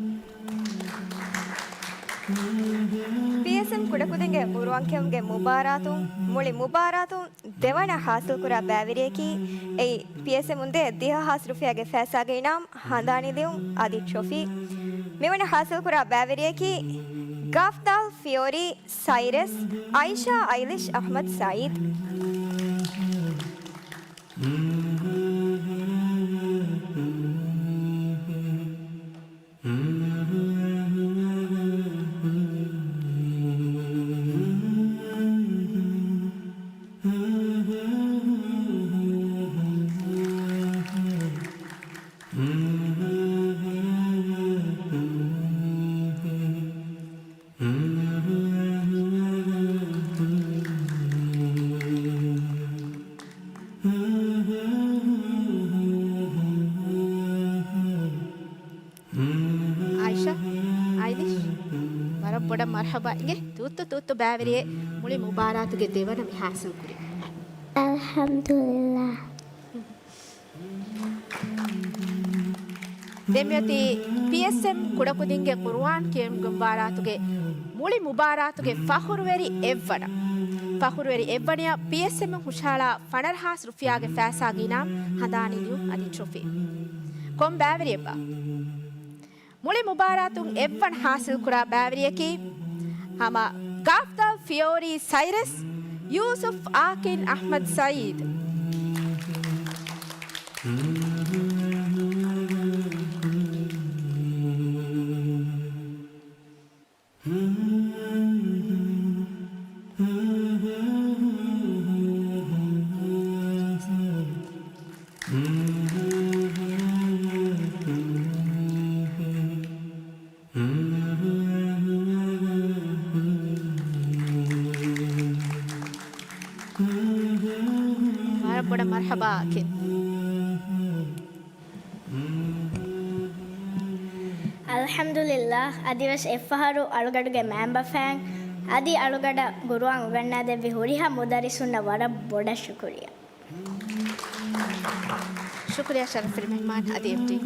ޕީއެސްއެމް ކުޑަކުދިންގެ ޤުރުއާން ކިޔެވުމުގެ މުބާރާތުން، މުޅި މުބާރާތުން ދެވަނަ ޙާޞިލްކުރާ ބައިވެރިޔަކީ އެއީ، ޕީއެސްއެމުން ދޭ ދިހަ ހާސް ރުފިޔާގެ ފައިސާގެ އިނާމް، ހަނދާނީ ލިޔުން އަދި ޓްރޮފީ. މިވަނަ ޙާޞިލްކުރާ ބައިވެރިޔަކީ ގާފްދާލް ފިޔޯރީ ސައިރަސް އައިޝާ އައިލިޝް އަޙްމަދު ސައީދު. އާއިޝާ، އައިލިޝް، ވަރަށް ބޮޑަށް މަރްޙަބާ. އިނގޭ، ތޫއްތު ތޫއްތު ބައިވެރިއެއް މުޅި މުބާރާތުގެ ދެވަނަ މި ޙާޞިލް ކުރީ. އަލްޙަމްދުލިއްލާހް. ދެން މިއޮތީ ޕީއެސްއެމް ކުޑަކުދިންގެ ޤުރުއާން ކިޔެވުމުގެ މުބާރާތުގެ މުޅި މުބާރާތުގެ ފަޚުރުވެރި އެއްވަނަ، ފަޚުރުވެރި އެއްވަނަޔަށް ޕީއެސްއެމް ހުށައަޅާ ފަނަރަ ހާސް ރުފިޔާގެ ފައިސާގެ އިނާމް، ހަނދާނީ ލިޔުން އަދި ޓްރޮފީ. ކޮން ބައިވެރިއެއްބާ؟ މުޅި މުބާރާތުން އެއްވަނަ ހާސިލްކުރާ ބައިވެރިޔަކީ ހަމަ ގާފްދާލް ފިޔޯރީ ސައިރަސް ޔޫސުފް އާކިން އަޙްމަދު ސައީދު. ވަރަށް ބޮޑަށް މަރްޙަބާ އާކިން. އަލްޙަމްދުލިއްލާހް، އަދިވެސް އެއްފަހަރު އަޅުގަޑުގެ މައިންބަފައިން އަދި އަޅުގަޑަށް ޤުރުއާން އުގަންނާދެއްވި ހުރިހާ މުދައްރިސުންނަށް ވަރަށް ބޮޑަށް ޝުކުރިއްޔާ. ޝުކުރިއްޔާ ޝަރަފުވެރި މެހްމާން އަދި އެމްޑީ.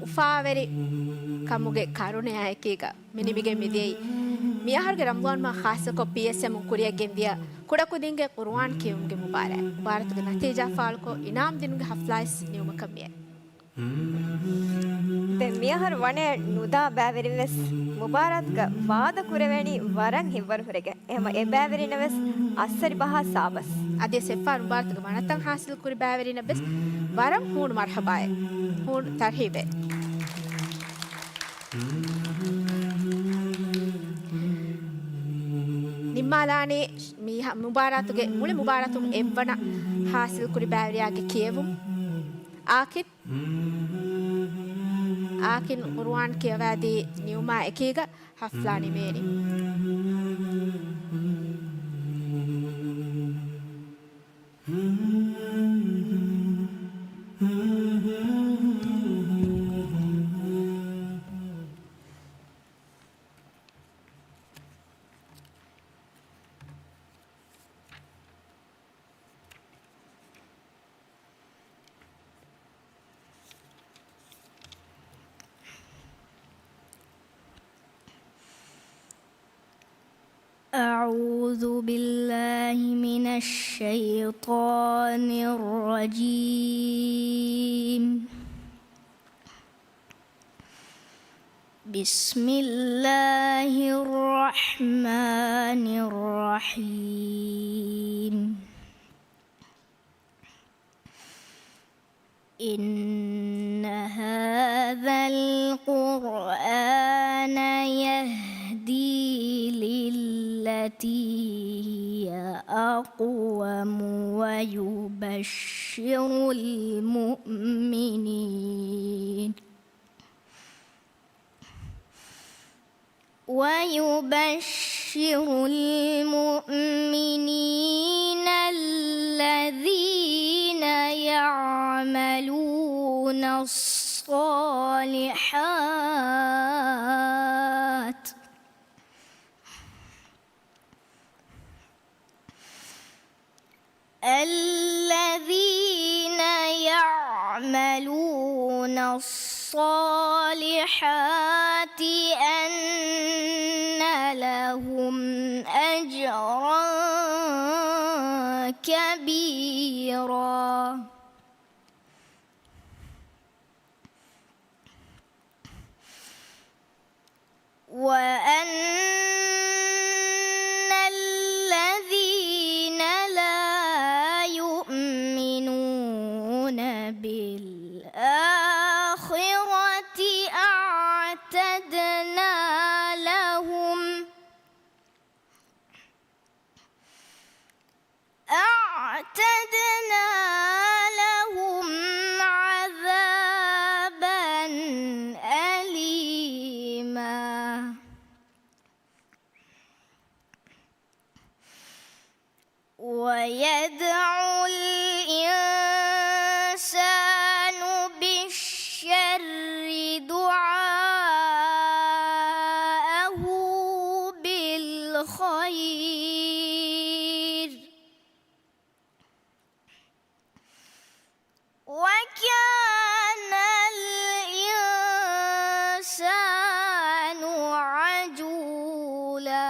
އުފާވެރި ކަމުގެ ކަރުނަޔާ އެކީގަ މި ނިމިގެން މިދިޔައީ، މިއަހަރުގެ ރަމަޟާން މަހަށް ޚާއްޞަކޮށް ޕީއެސްއެމުން ކުރިއަށް ގެންދިޔަ ކުޑަކުދިންގެ ޤުރުއާން ކިޔެވުމުގެ މުބާރާތް، މުބާރާތުގެ ނަތީޖާ ފާޅުކޮށް، އިނާމް ދިނުމުގެ ޙަފްލާވެސް ނިމުމަކަށް މިއައީ. ދެން މިއަހަރު ވަނައަށް ނުދާ ބައިވެރިން ވެސް މުބާރާތުގަ ވާދަ ކުރެވޭނީ ވަރަށް ހިތްވަރު ހުރެގެން. އެހެމަ އެ ބައިވެރިންނަށް ވެސް އައްސަރި ބަހާ ސާބަސް. އަދިވެސް އެއްފަހަރު މުބާރާތުގެ ވަނަތައް ހާސިލް ކުރި ބައިވެރިންނަށް ވެސް ވަރަށް ހޫނު މަރްޙަބާއެއް، ހޫނު ތަރްހީބެއް. ނިންމާލާނީ މި މުބާރާތުގެ މުޅި މުބާރާތުން އެއްވަނަ ހާސިލް ކުރި ބައިވެރިޔާގެ ކިޔެވުން. އާކިން، އާކިން ޤުރުއާން ކިޔަވާދީ ނިމުމާ އެކީގަ ޙަފްލާ ނިމޭނީ. أعوذ بالله من الشيطان الرجيم. بسم الله الرحمن الرحيم. إن هذا القرآن يهدي للتي هي أقوم ويبشر المؤمنين ويبشر المؤمنين الذين يعملون الصالحات الذين يعملون الصالحات أن لهم أجرا كبيرا. وأن الذين لا يؤمنون بالآخرة أعتدنا لهم أعتدنا لهم عذابا أليما. ويدعو الإنسان بالشر دعاءه بالخير وكان الإنسان عجولا.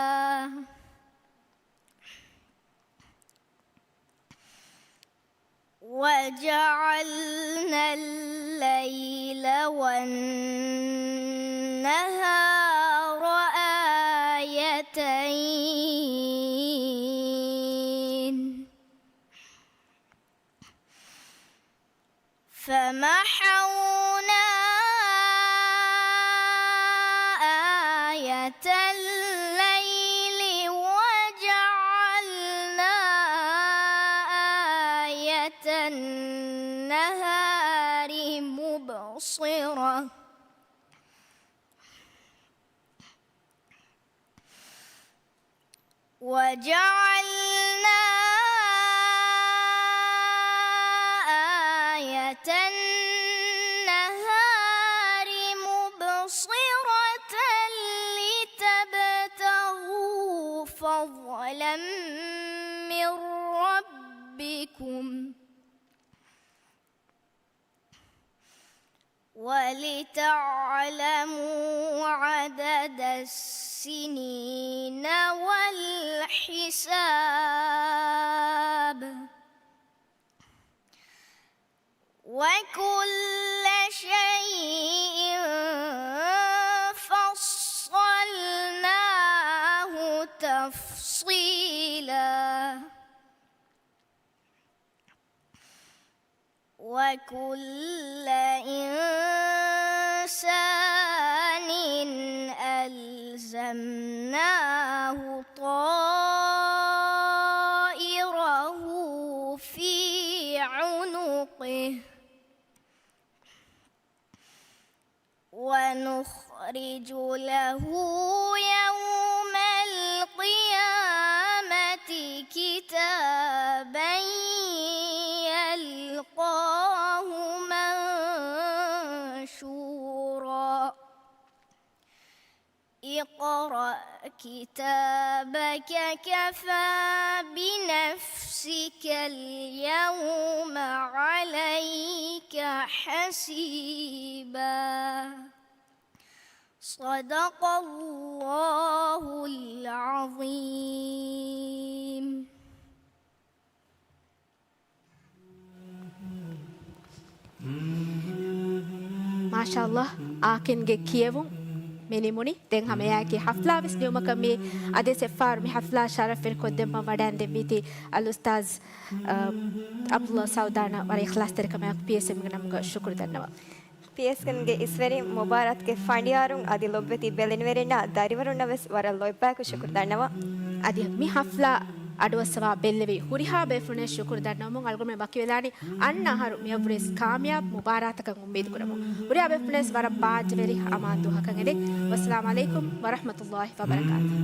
وجعلنا الليل والنهار آيتين فمحونا آية الليل وجعلنا آية النهار مبصرة وجعلنا آية النهار مبصرة لتبتغوا فضلا من ربكم ولتعلموا عدد السنين والحساب وكل شيء فصلناه تفصيلا. وكل إنسان ألزمناه طائره في عنقه ونخرج له يوم القيامة كتابا يلقاه منشورا. اقرأ كتابك كفى بنفسك اليوم عليك حسيبا. صدق الله العظيم. العظيم. މާޝާﷲ، އާކިންގެ ކިޔެވުން މި ނިމުނީ. ދެން ހަމައެއާއެކީ ޙަފްލާވެސް ނިމުމަކަށް މި އަދިވެސް އެއްފަހަރު މި ޙަފްލާ ޝަރަފްވެރިކޮށްދެއްވަން ވަޑައިން ދެއްވީތީ އަލްއުސްތާޛް، އަ، ޢަބްދުﷲ ސަޢުދާނަށް ވަރަށް އިޚްލާޞްތެރިކަމާއެކު ޕީއެސްއެމްގެ ނަމުގަ ޝުކުރު ދަންނަވަން. ޕީއެސްއެމްގެ އިސްވެރިން، މުބާރާތުގެ ފަނޑިޔާރުން އަދި ލޮބުވެތި ބެލެނިވެރިންނާ ދަރިވަރުންނަށް ވެސް ވަރަށް ލޯތްބާއެކު ޝުކުރު ދަންނަވަން. އަދި މި ޙަފްލާ އަޑުއައްސަވާ ބެއްލެވި ހުރިހާ ބޭފުޅުންނަށް ޝުކުރު ދަންނަވަމުން އަޅުގަނޑުމެން ވަކިވެލާނީ އަންނަ އަހަރު މިއަށްވުރެސް ކާމިޔާބު މުބާރާތަކަށް އުއްމީދު ކުރަމުން. ހުރިހާ ބޭފުޅުންނަށް ވެސް ވަރަށް ބާއްޖަވެރި އަމާން ދުވަހަކަށް އެދެން. ވައްސަލާމް ޢަލައިކުމް ވަރަޙްމަތުﷲ ވަބަރަކާތުހު.